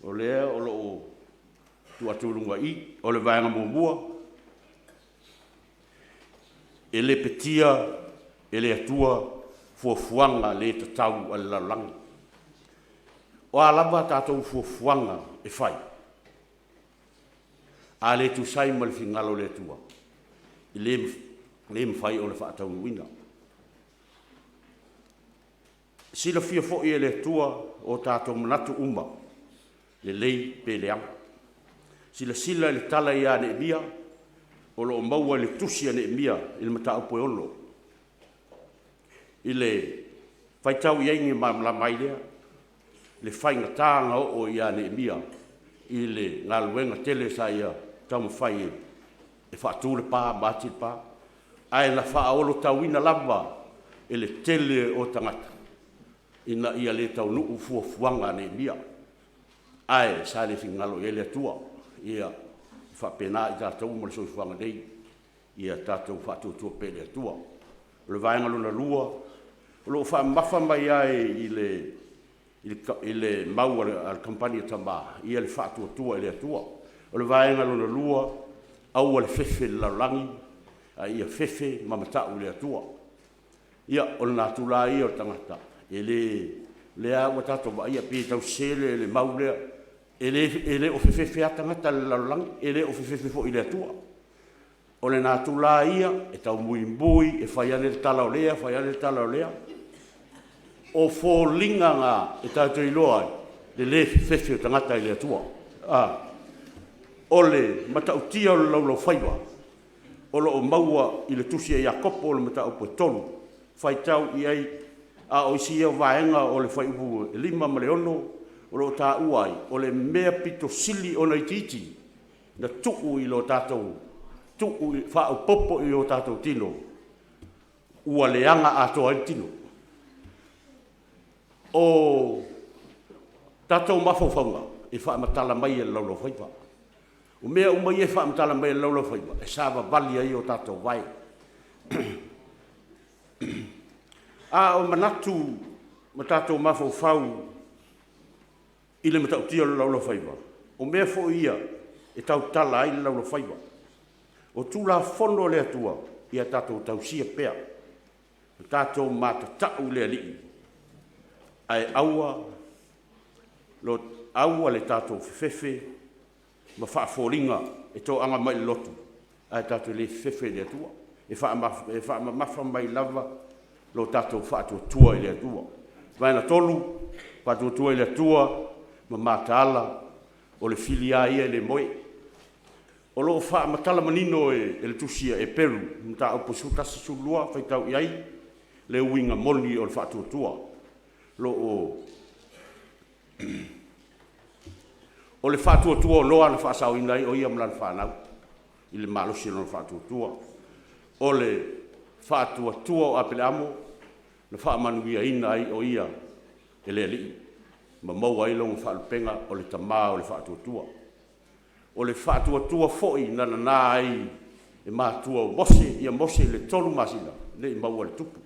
o lea o lo o tuu atu i luga i i. O le vaega muamua, E lepetia e le Atua fuafuaga le tatau a le lalolagi. O a lava a tatou fuafuaga e fai, a le tusa ai ma le finagalo o le Atua, e le mafai ona faataunuuina. E silafia foi e le Atua o tatou manatu uma, lelei pe leaga. Silasila i le tala ia Neemia, o lo o maua i le tusi a Neemia i le mataupu e 6. I le faitau i ai ina ia malamalama ai lea, le faigata na oo ia Neemia i le galuega tele sa ia taumafai e faatu le pa ma ati le pa, ae na faaolotauina lava e le tele o tagata ina ia le taunuu fuafuaga a Neemia, ae sa le finagalo i ai le Atua. Ia, e faapena i tatou ma le soifuaga nei, ia tatou faatuatua pea i le Atua. O le vaega lona lua, o lo o faamamafa mai lava i le mau a le Kamupani a Tama le faatuatua i le Atua. O le vaega lona lua, aua le fefe i le lalolagi, a ia fefe ma mata'u i le Atua. Ia, o le natura lava ia o le tagata, e le… o lea lava ua tatou vaaia, pei e tau sese le mau lea, e le o fefefe lava tagata i le lalolagi, e le o fefefe foi i le Atua. O le natura lava ia e taumuimui e fai ane le tala o lea fai ane le tala o lea. O foliga na e tatou te iloa ai le le fefefe o tagata i le Atua. O le matautia o le laulaufaiva o lo o maua i le tusi a Iakopo i le mataupu e 3, faitau i ai, a o isi ia vaega o le fuaiupu 5 ma le 6 o lo o taua ai, o le mea pito sili ona itiiti na tuu i lo tatou tuu faaopoopo i o tatou tino, ua leaga atoa ai le tino. O tatou mafaufauga, e faamatala mai e le laulaufaiva. O mea uma ia e faamatala mai e le laulaufaiva, e savavali ai o tatou vae. A o manatu ma tatou mafaufau i le matautia o le laulaufaiva, o mea foi ia e tautala ai le laulaufaiva. O Tulafono a le Atua, ia tatou tausia pea, tatou matatau i le Alii, ae aua aua le tatou fefefe ma faafoliga e toaga mai i le lotu ae tatou te le fefefe i le Atua. E faamamafa mai lava lo tatou faatuatua i le Atua. Vaega 3, faatuatua i le Atua ma mataala o le fili lava ia e le moe. O lo o faamatala manino e le Tusi a Eperu mataupu 11, 12, faitau i ai le uiga moni o le faatuatua. O le faatuatua o Noa na faasaoina ai o ia ma lana fanau i le malosi o lona faatuatua. O le faatuatua o Aperaamo na faamanuiaina ai o ia e le Alii ma maua ai lona faalupega o le tama o le faatuatua. O le faatuatua foi na nana ai e matua o Mose ia Mose i le 3 masina ne i maua e le tupu.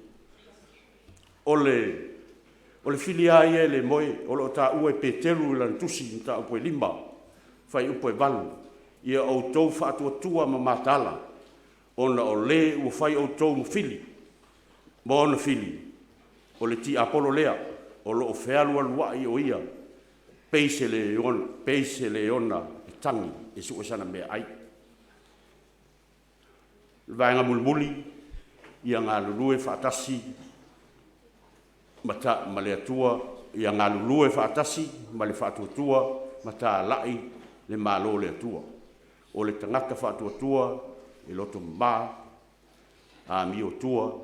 O le fili lava ia e le moe, o lo o taua e Peteru i lana tusi i le mataupu e 5 fuaiupu e 8, ia outou faatuatua ma mataala, ona o le ua fai outou ma fili ma ona fili, o le tiapolo lea o lo o fealualuai o ia pei se leona e tagi e sue sana meaai. O le vaega mulimuli, ia galulue faatasi ma le Atua, ia galulue faatasi ma le faatuatua ma talai le Malo o le Atua. O le tagata faatuatua e loto mama, amiotua,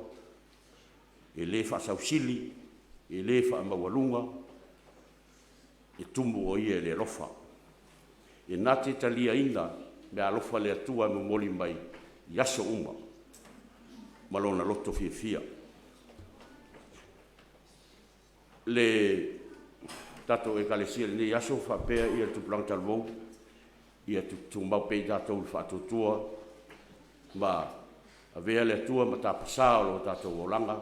e le faasausili, e le faamaualuga, e tumu o ia i le alofa. E na te taliaina meaalofa a le Atua e momoli mai i aso uma ma lona loto fiafia. Le tatou Ekalesia i lenei aso faapea le tupulaga talavou, ia tumau pea i tatou i le faatuatua ma avea le Atua ma tapasa o lo tatou olaga,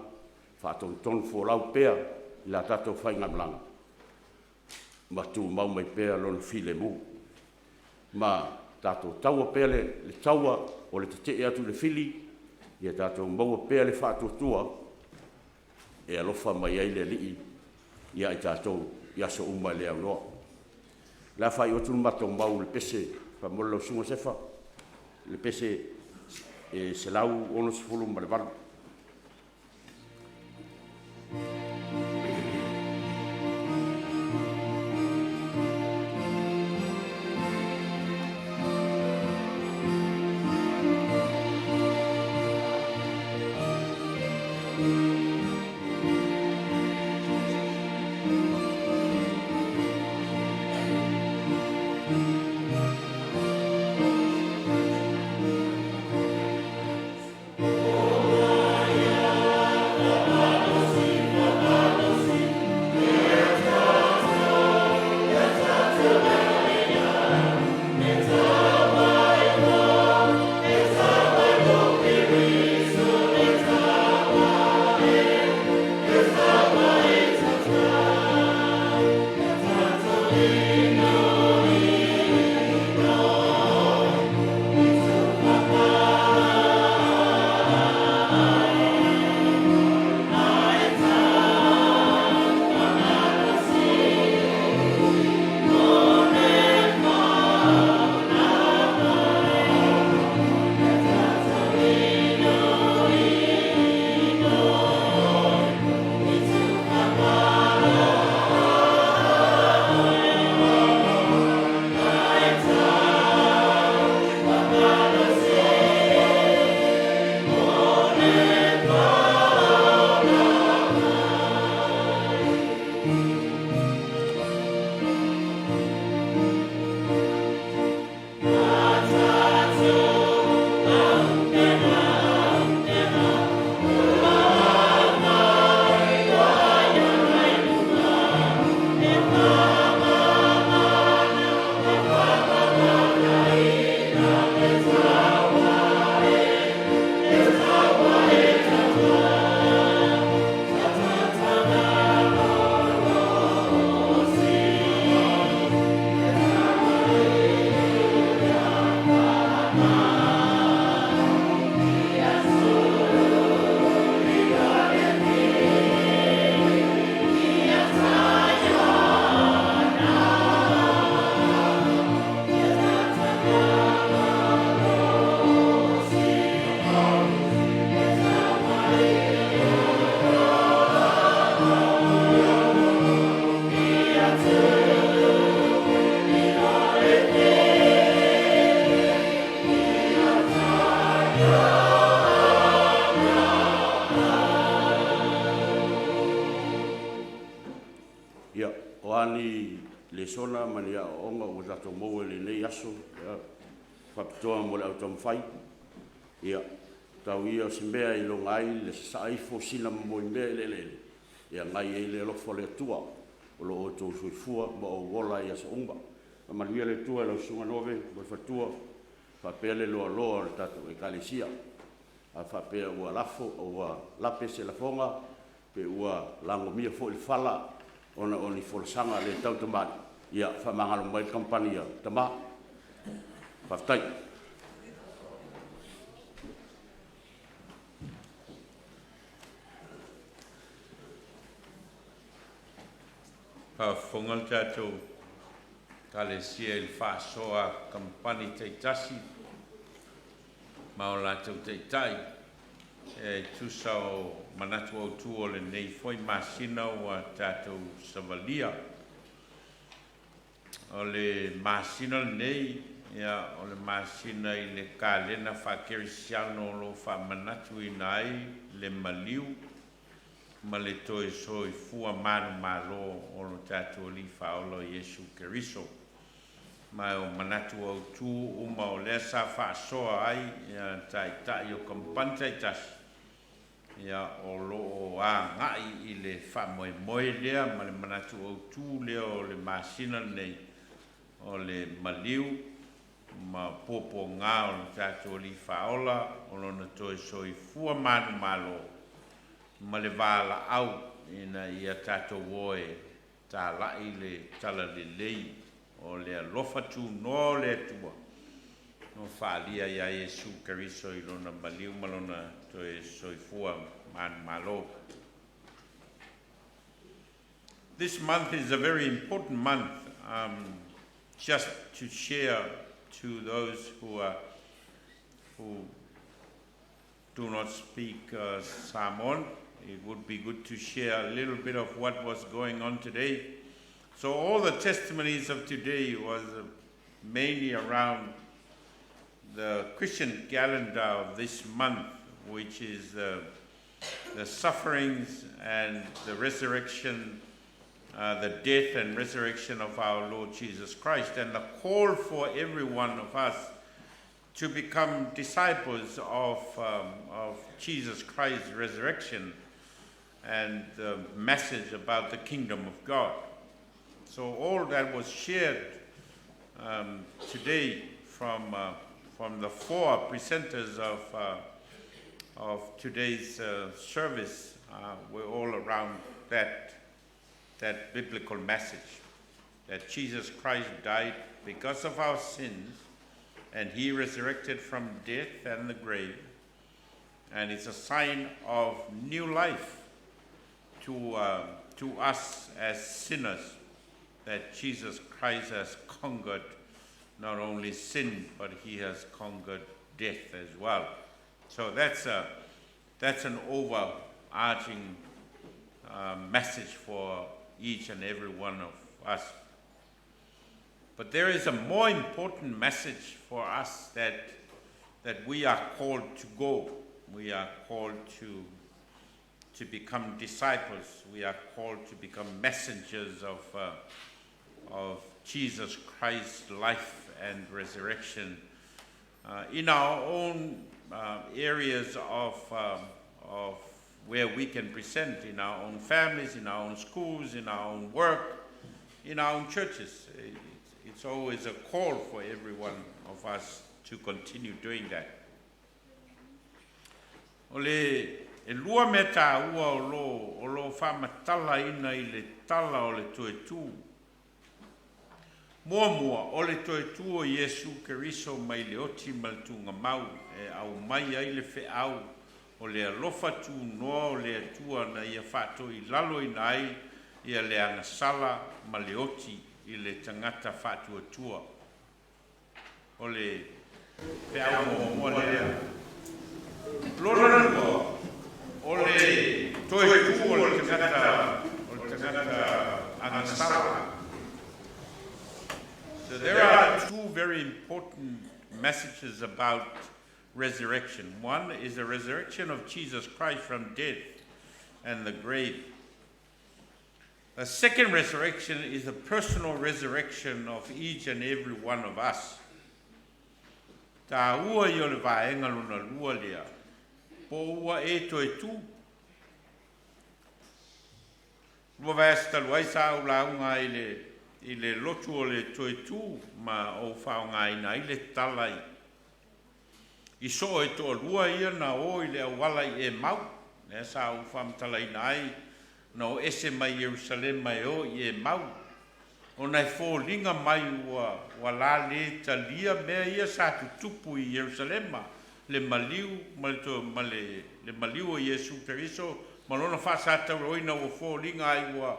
faatonutonu folau pea i la tatou faigamalaga ma tumau mai pea Lona filemu ma tatou taua pea le taua o le tete'e atu i le fili. Ia tatou maua pea le faatuatua e alofa mai ai le Alii ia i tatou i aso uma e le aunoa. O le a faaiu atu le matou mau i le pese faamolemole lau Susuga Sefa, le pese e 168. Ia, o a ni lesona ma ni aoaoga ua tatou maua i lenei aso, ia, faapitoa mo le au taumafai, ia, tau ia o se mea e iloga ai le sasaa ifo o sina momoimea i le eleele, e agai ai le alofa o le Atua o lo o outou soifua ma ou ola ai i aso uma. Faamanuia le Atua i lau Susuga Nove ma le faletua, faapea le loaloa o le tatou Ekalesia. A faapea ua lafo ua lape se lafoga pe ua lagomia foi le fala ona o ni folasaga le tautamalii, ia faamagalo mai le kamupani a tama. Faafetai. Faafofoga le tatou Ekalesia i le faasoa a kamupani taitasi ma o latou taitai e tusa o manatu autu o lenei foi masina ua tatou savalia. O le masina lenei, ia, o le masina i le kalena faakerisiano o lo o faamanatuina ai le maliu ma le toe soifua manumalo o lo tatou Alii Faaola o Iesu Keriso. Ma o manatu autu uma o lea sa faasoa ai ia taitai o kamupani taitasi, ia o lo o agai i le faamoemoe lea ma le manatu autu lea o le masina lenei o le maliu ma puapuaga o le tatou Alii Faaola o lona toe soifua manumalo ma le valaau ina ia tatou o e talai le talalelei o le alofa tunoa o le Atua. na faalia iā Iesu Keriso i lona maliu ma lona toe soifua manumalo. This month is a very important month, just to share to those who do not speak Samoan. It would be good to share a little bit of what was going on today. So all the testimonies of today was mainly around the Christian calendar of this month, which is the sufferings and the resurrection, the death and resurrection of our Lord Jesus Christ, and the call for every one of us to become disciples of Jesus Christ's resurrection and the message about the kingdom of God. So all that was shared today from the four presenters of today's service were all around that biblical message that Jesus Christ died because of our sins and he resurrected from death and the grave. And it's a sign of new life to us as sinners that Jesus Christ has conquered not only sin, but he has conquered death as well. So that's an overarching message for each and every one of us. But there is a more important message for us that we are called to go. We are called to become disciples. We are called to become messengers of Jesus Christ's life and resurrection in our own areas of where we can present, in our own families, in our own schools, in our own work, in our own churches. It's always a call for every one of us to continue doing that. O le e lua mea tāua o lo faamatalaina i le tala o le toe tū. Muamua, o le toe tū o Iesu Keriso mai le oti ma le tugamau e aumai ai le feau o le alofa tunoa o le Atua na ia faatoilaloina ai ia le agasala ma le oti i le tagata faatuatua. O le feau muamua lea. Lona lua, o le toe tū o le tagata agasala. So there are two very important messages about resurrection. One is the resurrection of Jesus Christ from death and the grave. The second resurrection is the personal resurrection of each and every one of us. Tāua ia o le vaega lona lua lea. Po ua e toe tū. 2 vaiaso talu ai sa ou lauga i le lotu o le toe tū ma ou faaaogaina ai le tala i soo e toalua ia na o i le auala i Emau. Lea sa ou faamatalaina ai na o ese mai Ierusalema e o i Emau. Ona e foliga mai ua la lē talia mea ia sa tutupu i Ierusalema, le maliu ma le, to, ma le, le maliu o Iesu Keriso ma lona faasatauroina ua foliga ai ua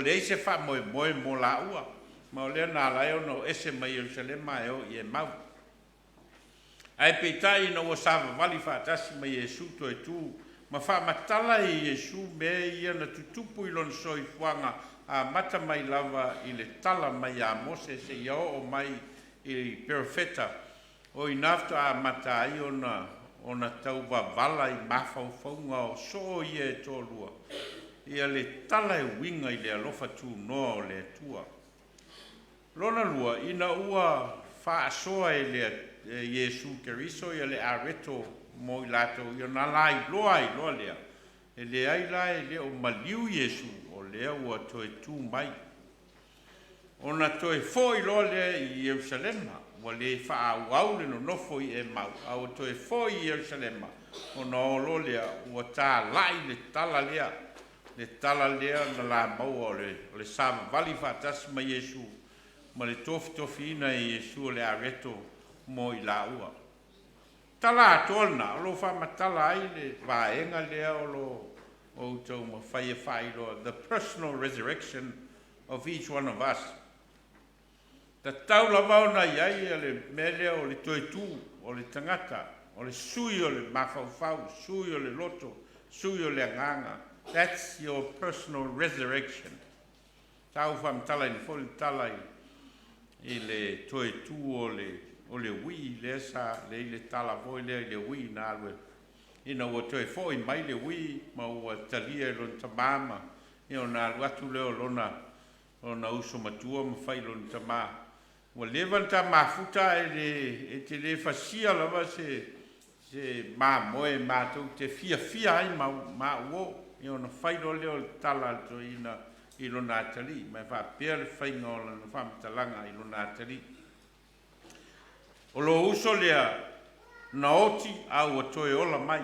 leai se faamoemoe mo laua. Ma o lea na ala ai ona o ese mai Ierusalema e o i Emau. Ae peitai ina ua savavali faatasi ma Iesu toe tū ma faamatala e Iesu mea ia na tutupu i lona soifuaga amata mai lava i le tala mai iā Mose seia oo mai i perofeta. O ina faatoa amata ai ona tauvavala i mafaufauga o soo ia e toalua ia le tala e uiga i le alofa tunoa o le Atua. Lona lua, ina ua faasoa e le Iesu Keriso ia le areto mo i latou ia na lailoa ai loa lea. E leai la e le o maliu Iesu o lea ua toe tū mai. Ona toe fo'i loa lea i Ierusalema, ua lē faaauau le nonofo i Emau, a ua toe fo'i i Ierusalema, ona o loa lea ua tala'i le tala lea, le tala lea na la maua o le savavali faatasi ma Iesu ma le tofitofiina e Iesu o le areto. mo i laua. Tala atoa lena o lo o faamatala ai le vaega lea o lo o ou taumafai e faailoa, the personal resurrection of each one of us. Tatau lava ona i ai le mea lea o le toe tu o le tagata, o le sui o le mafaufau, sui o le loto, sui o le agaga. That's your personal resurrection. Sa ou faamatalaina foi le tala i le toe tu o le uii lea sa lei le tala foi lea i le uii na alu e ina ua toe fo'i mai le uii ma ua talia e lona tamā ma ia ona alu atu lea o lona uso matua ma fai i lona tamā, Ua leva ona ta mafuta ae le e te le fasia lava se mamoe matou te fiafia ai ma ma au o. Ia ona fai loa lea o le tala a le toeaina i lona atalii, ma e faapea le faiga o lana faamatalaga i lona atalii, O lou uso lea na oti a ua toe ola mai,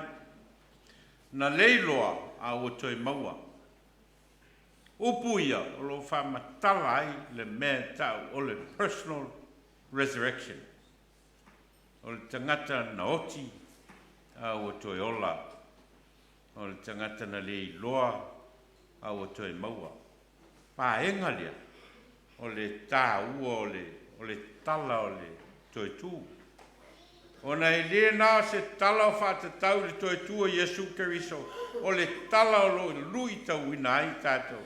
na le iloa a ua toe maua. Upu ia o lo o faamatala ai le mea e ta'u o le personal resurrection. O le tagata na oti a ua toe ola. O le tagata na le iloa a ua toe maua. Vaega lea o le tāua o le tala o le toe tu. Ona e le na o se tala o faatatau i le toe tu o Iesu Keriso, o le tala o lo o luitauina ai tatou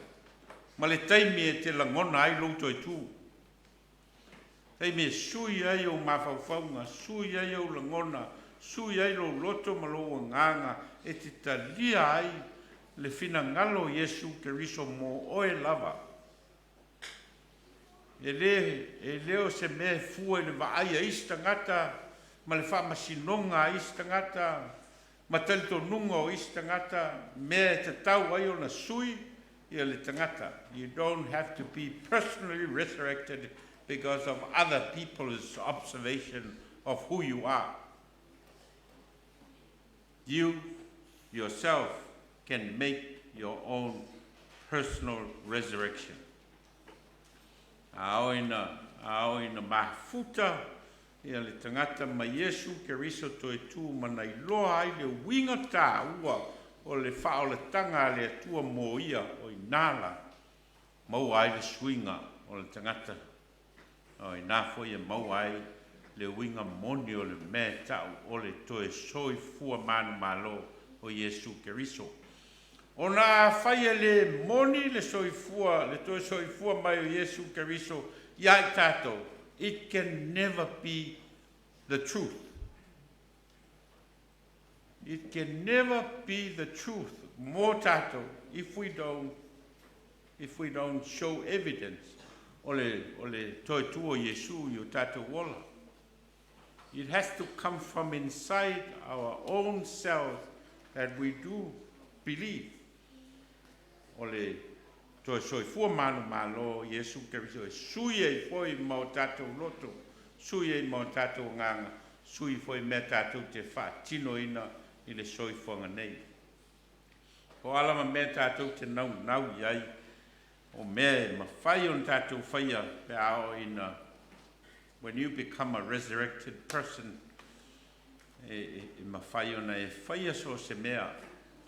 ma le taimi e te lagona ai lou toe tu. Taimi e sui ai ou mafaufauga, sui ai ou lagona, sui ai lou loto ma lou agaga e te talia ai le finagalo o Iesu Keriso mo oe lava. E le o se mea e fua i le vaai a isi tagata ma le faamasinoga a isi tagata ma talitonuga o isi tagata mea e tatau ai ona sui ia le tagata. You don't have to be personally resurrected because of other people's observation of who you are. You yourself can make your own personal resurrection. A oo ina mafuta ia le tagata ma Iesu Keriso toe tu ma na iloa ai le uiga tāua o le faaolataga a le Atua mo ia o inā la maua ai le suiga o le tagata o inā foi e maua ai le uiga moni o le mea e ta'u o le toe soifua manumalo o Iesu Keriso. Ona afai e lē moni le soifua le toe soifua mai o Iesu Keriso iā i tatou, it can never be the truth. It can never be the truth mo tatou if we don't show evidence o le toe tu o Iesu i o tatou ola. It has to come from inside our own selves that we do believe o le toe soifua manumalo o Iesu Keriso e sui ai foi ma o tatou loto, sui ai ma o tatou agaga, sui foi mea tatou te faatinoina i le soifuaga nei. O ala ma mea tatou te naunau i ai o mea e mafai ona tatou faia pe a oo ina when you become a resurrected person e mafai ona e faia so o se mea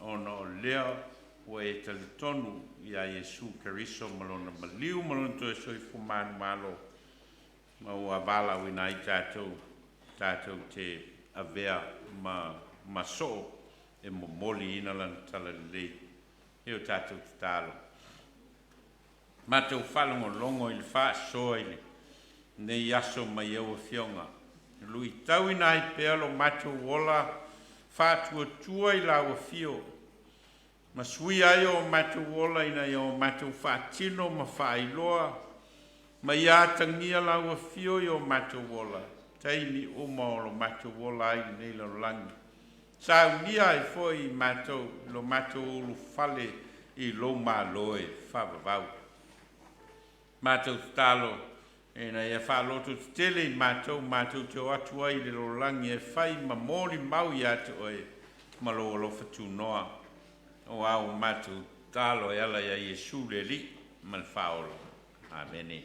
ona o lea ua e talitonu iā Iesu Keriso ma lona maliu ma lona toe soifua manumalo ma ua valaauina ai tatou te avea ma soo e momoliina lana talalelei e o tatou tatalo. Matou faalogologo i le faasoa i lenei aso mai au afioga luitauina ai pea lo matou ola faatuatua i lau afio ma suia ai o matou ola ina ia o matou faatino ma faailoa ma ia atagia lau afio i o matou ola taimi uma o lo matou ola ai lenei lalolagi. Saunia ai foi i matou lo matou ulufale i lou malo e faavavau. Matou tatalo ina ia faalototetele i matou matou te o atu ai i le lalolagi e fai ma molimau ia te oe ma lou alofa tunoa o au matou tatalo e ala ia Iesu le Alii ma le Faaola. Amene.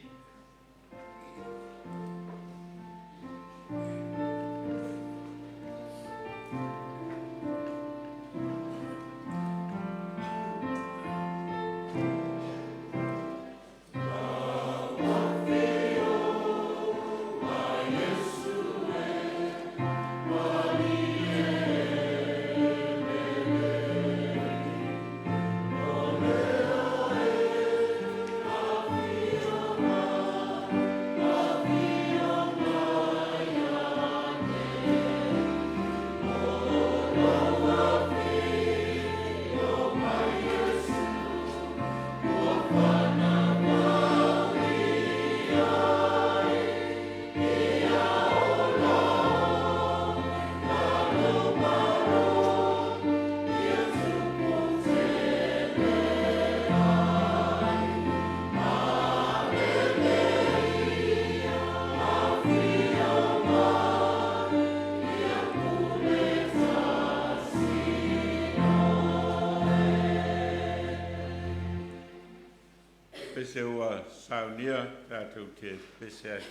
pese ua saunia tatou te pese ai.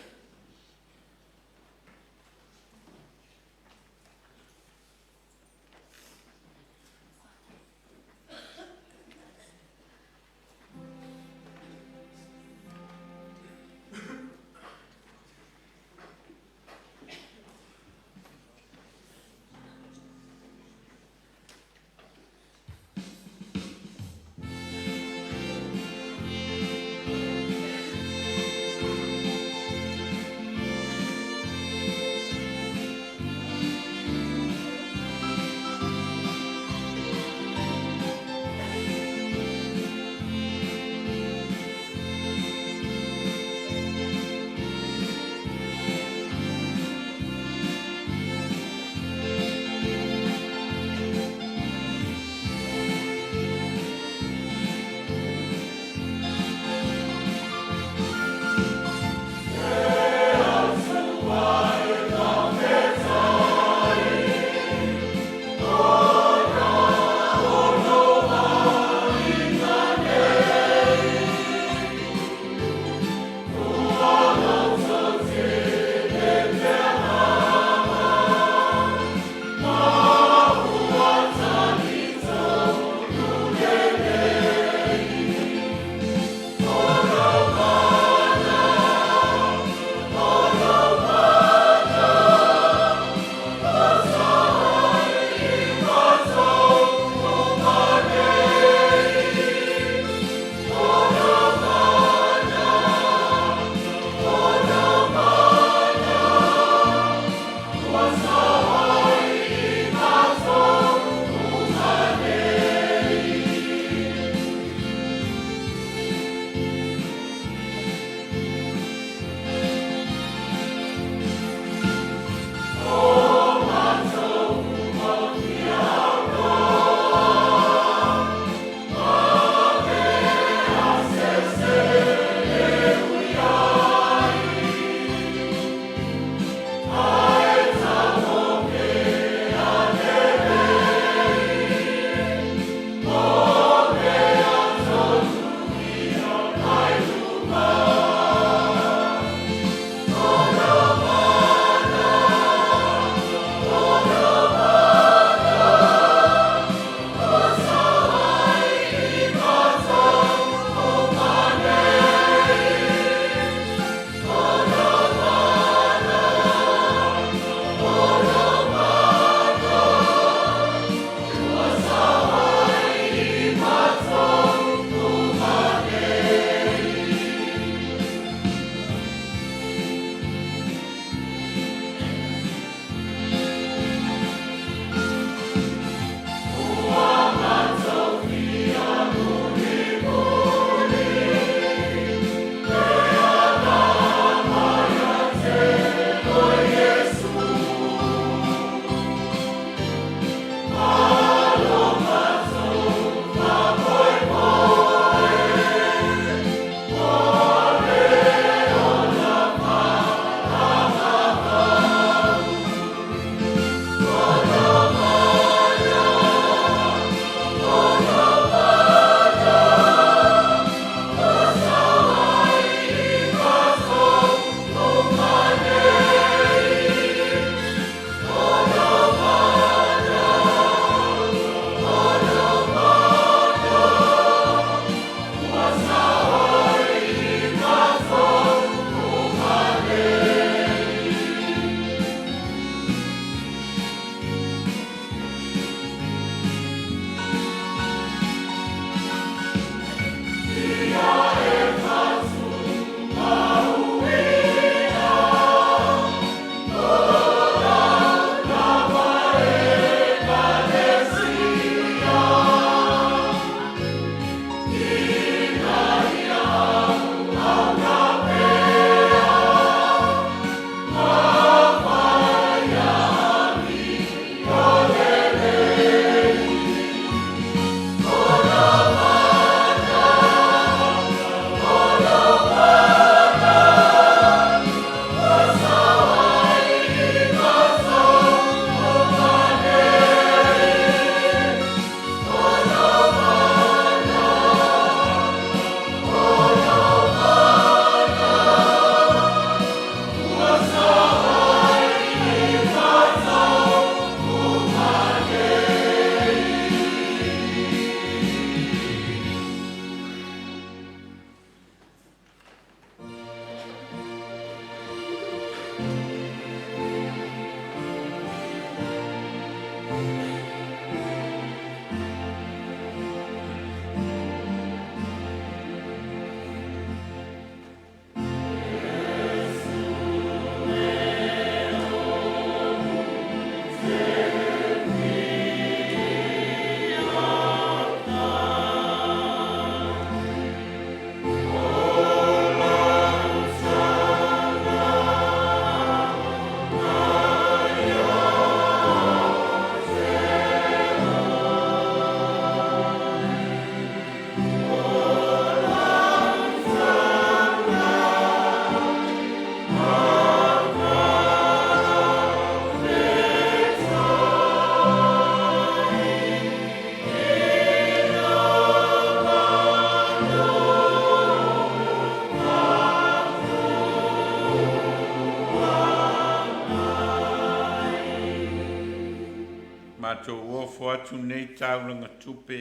Matou ofo atu nei taulaga tupe,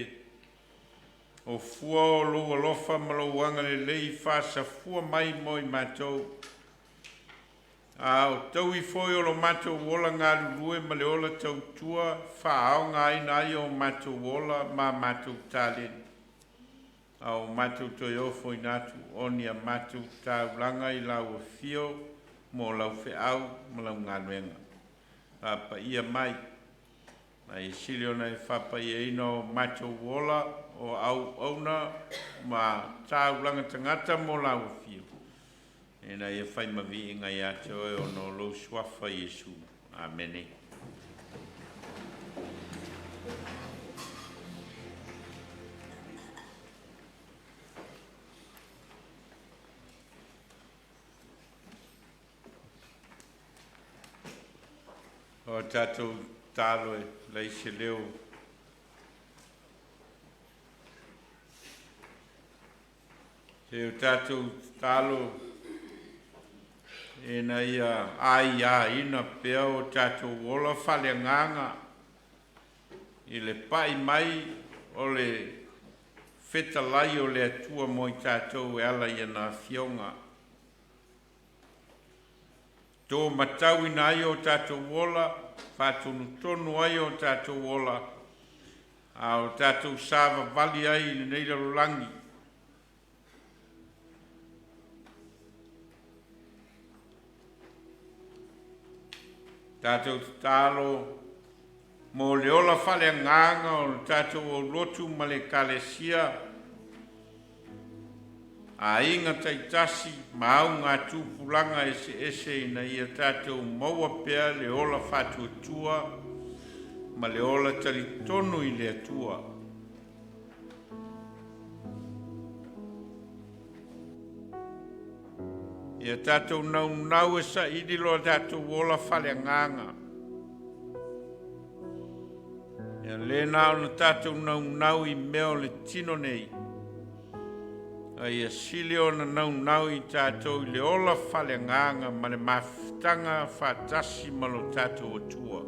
o fua o lou alofa ma lou agalelei faasafua mai mo i matou. A o taui foi o lo matou ola galulue ma le ola tautua faaaogaina ai o matou ola ma matou taleni. A o matou toe ofoina atu o ni a matou taulaga i lau afio mo lau feau ma lau galuega. Faapaia mai, ma e sili ona e faapaiaina o matou ola o auauna ma taulaga tagata mo lau afio. Ina ia fai ma viiga ia te oe ona o lou suafa Iesu. Amene. O tatou talo e lai se leo. Se o tatou talo ina ia aiaina pea o tatou ola faaleagaga i le pai mai o le fetalai o le Atua mo i tatou e ala i ana afioga. Tō matauina ai o tatou ola, faatonutonu ai o tatou ola, a o tatou savavali ai i lenei lalolagi. Tatou tatalo mo le ola faaleagaga o le tatou aulotu ma le Ekalesia, aiga taitasi ma augatupulaga eseese ina ia tatou maua pea le ola faatuatua ma le ola talitonu i le Atua. Ia tatou naunau e saili lo tatou ola faaleagaga. Ia le na ona tatou naunau i mea o le tino nei, a ia sili ona naunau i tatou i le ola faaleagaga ma le mafutaga faatasi ma lo tatou Atua.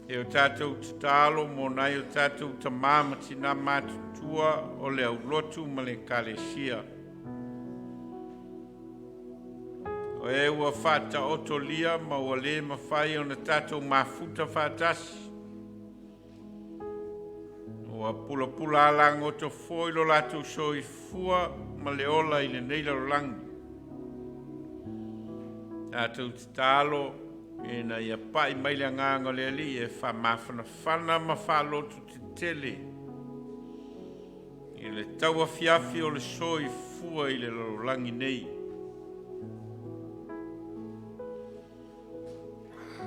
E o tatou tatalo mo nai o tatou tamā ma tinā matutua o le aulotu ma le Ekalesia. O e ua faataotolia ma ua le mafai ona tatou mafuta faatasi. Ua pulapula alagoto foi lo latou soifua ma le ola i lenei lalolagi. Tatou tatalo ina ia pai mai le agaga o le Alii e faamafanafana ma faaloto tetele i le tauafiafi o le soifua i le lalolagi nei.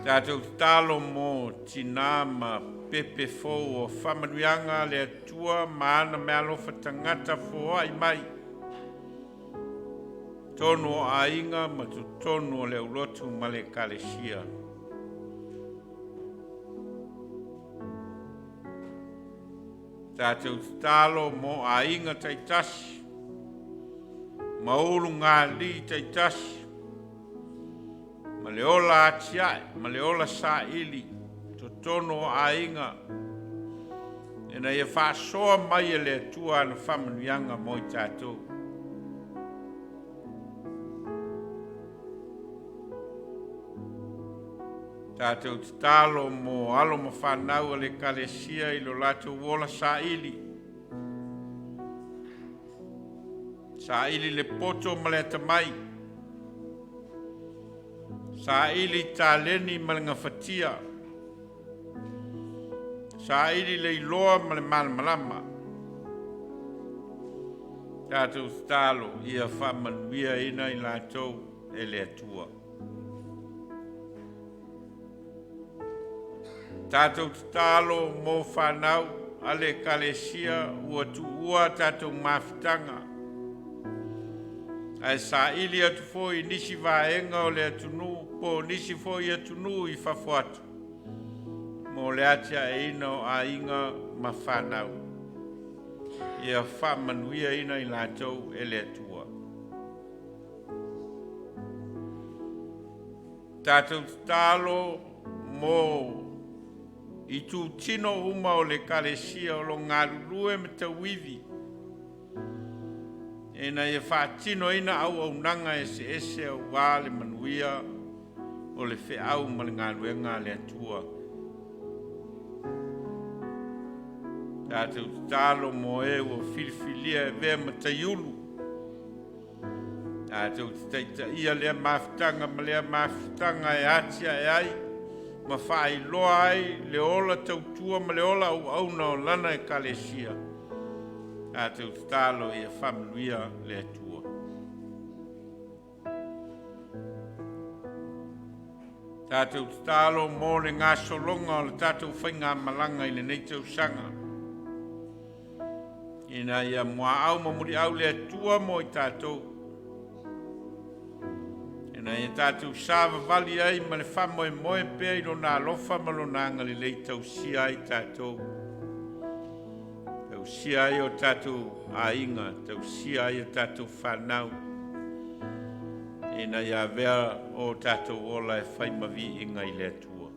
Tatou tatalo mo tinā ma pepe fou o faamanuiaga a le Atua ma ana meaalofa tagata foai mai totonu o aiga ma totonu o le aulotu ma le Ekalesia. Tatou tatalo mo aiga taitasi ma ulugalii taitasi ma le ola atiae ma le ola saili totonu o aiga ina ia faasoa mai e le Atua ana faamanuiaga mo i tatou. Tatou tatalo mo alo ma fanau a le Ekalesia i lo latou ola saili. Saili le poto ma le atamai. Saili taleni ma le gafatia. Saili le iloa ma le malamalama. Tatou tatalo ia faamanuiaina i latou e le Atua. Tatou tatalo mo fanau a le Ekalesia ua tuua tatou mafutaga ae saili atu foi i nisi vaega o le atunuu po o nisi foi atunuu i fafo atu mo le atiaeina o aiga ma fanau. Ia faamanuiaina i latou e le Atua. Tatou tatalo mo itutino uma o le Ekalesia o lo o galulue ma tauivi ina ia faatinoina auaunaga eseese aua le manuia o le feau ma le galuega a le Atua. Tatou tatalo mo e ua filifilia e avea ma taiulu. Tatou te taitaia lea mafutaga ma lea mafutaga e atiae ai ma faailoa ai le ola tautua ma le ola auauna o lana Ekalesia. Tatou tatalo ia faamanuia le Atua. Tatou tatalo mo le gasologa o le tatou faigamalaga i lenei tausaga. Ina ia muaau ma muliau le Atua mo i tatou. Ina ia tatou savavali ai ma le faamoemoe pea i Lona alofa ma Lona agalelei tausia ai tatou. Tausia ai o tatou aiga, tausia ai o tatou fanau. Ina ia avea o tatou ola e fai ma viiga i le Atua.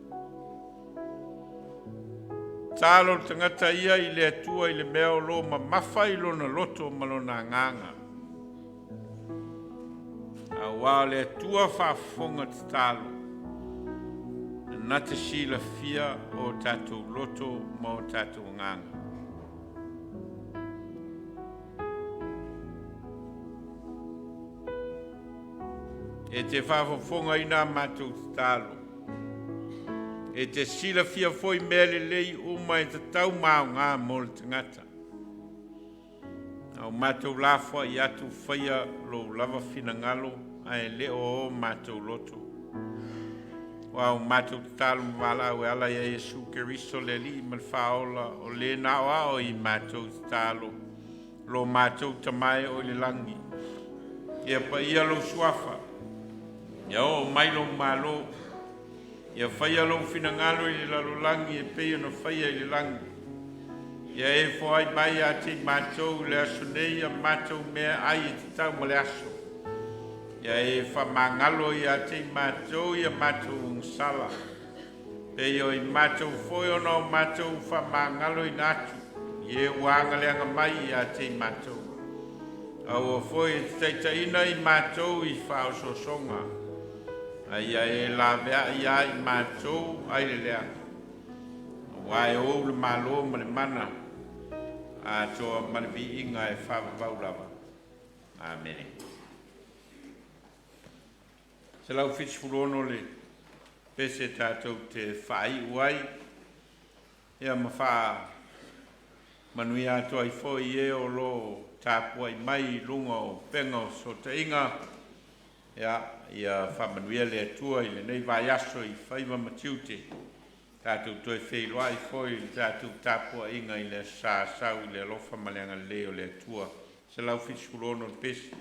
Tatalo le tagata ia i le Atua i le mea o lo o mamafa i lona loto ma lona agaga. Aua o le Atua faafofoga tatalo, na te silafia o tatou loto ma o tatou agaga. E te faafofogaina a matou tatalo. E te silafia foi mea lelei uma e tatau ma aoga mo le tagata. A o matou lafoai atu faia lou lava finagalo ae le o o matou loto. Aua o matou tatalo ma valaau e ala ia Iesu Keriso le Alii ma le Faaola o le na aoao i matou tatalo. Lo matou Tama e oo i le lagi, ia paia lou suafa, ia oo mai lou Malo, ia faia lou finagalo i le lalolagi e pei ona faia i le lagi. Ia e foai mai ia te i matou i le aso nei a matou meaai e tatau ma le aso. Ia e faamagalo ia te i matou i a matou agasala, pei o i matou foi ona o matou faamagaloina atu i e ua agaleaga mai ia te i matou. Aua foi e te taitaiina i matou i faaosoosoga, a ia e laveai ia i matou ai le leaga. Aua e ou le Malo ma le mana atoa ma le viiga e faavavau lava. Amene. 176 le pese tatou te faaiu ai ia ma faamanuia atu ai foi i e o lo o tapuai mai i luga o upega o fesootaiga. Ia, ia faamanuia le Atua i lenei vaiaso i faiva ma tiute. Tatou toe feiloai foi i le tatou tapuaiga i le Aso Sa, sau i le alofa ma le agalelei o le Atua. 176 le pese.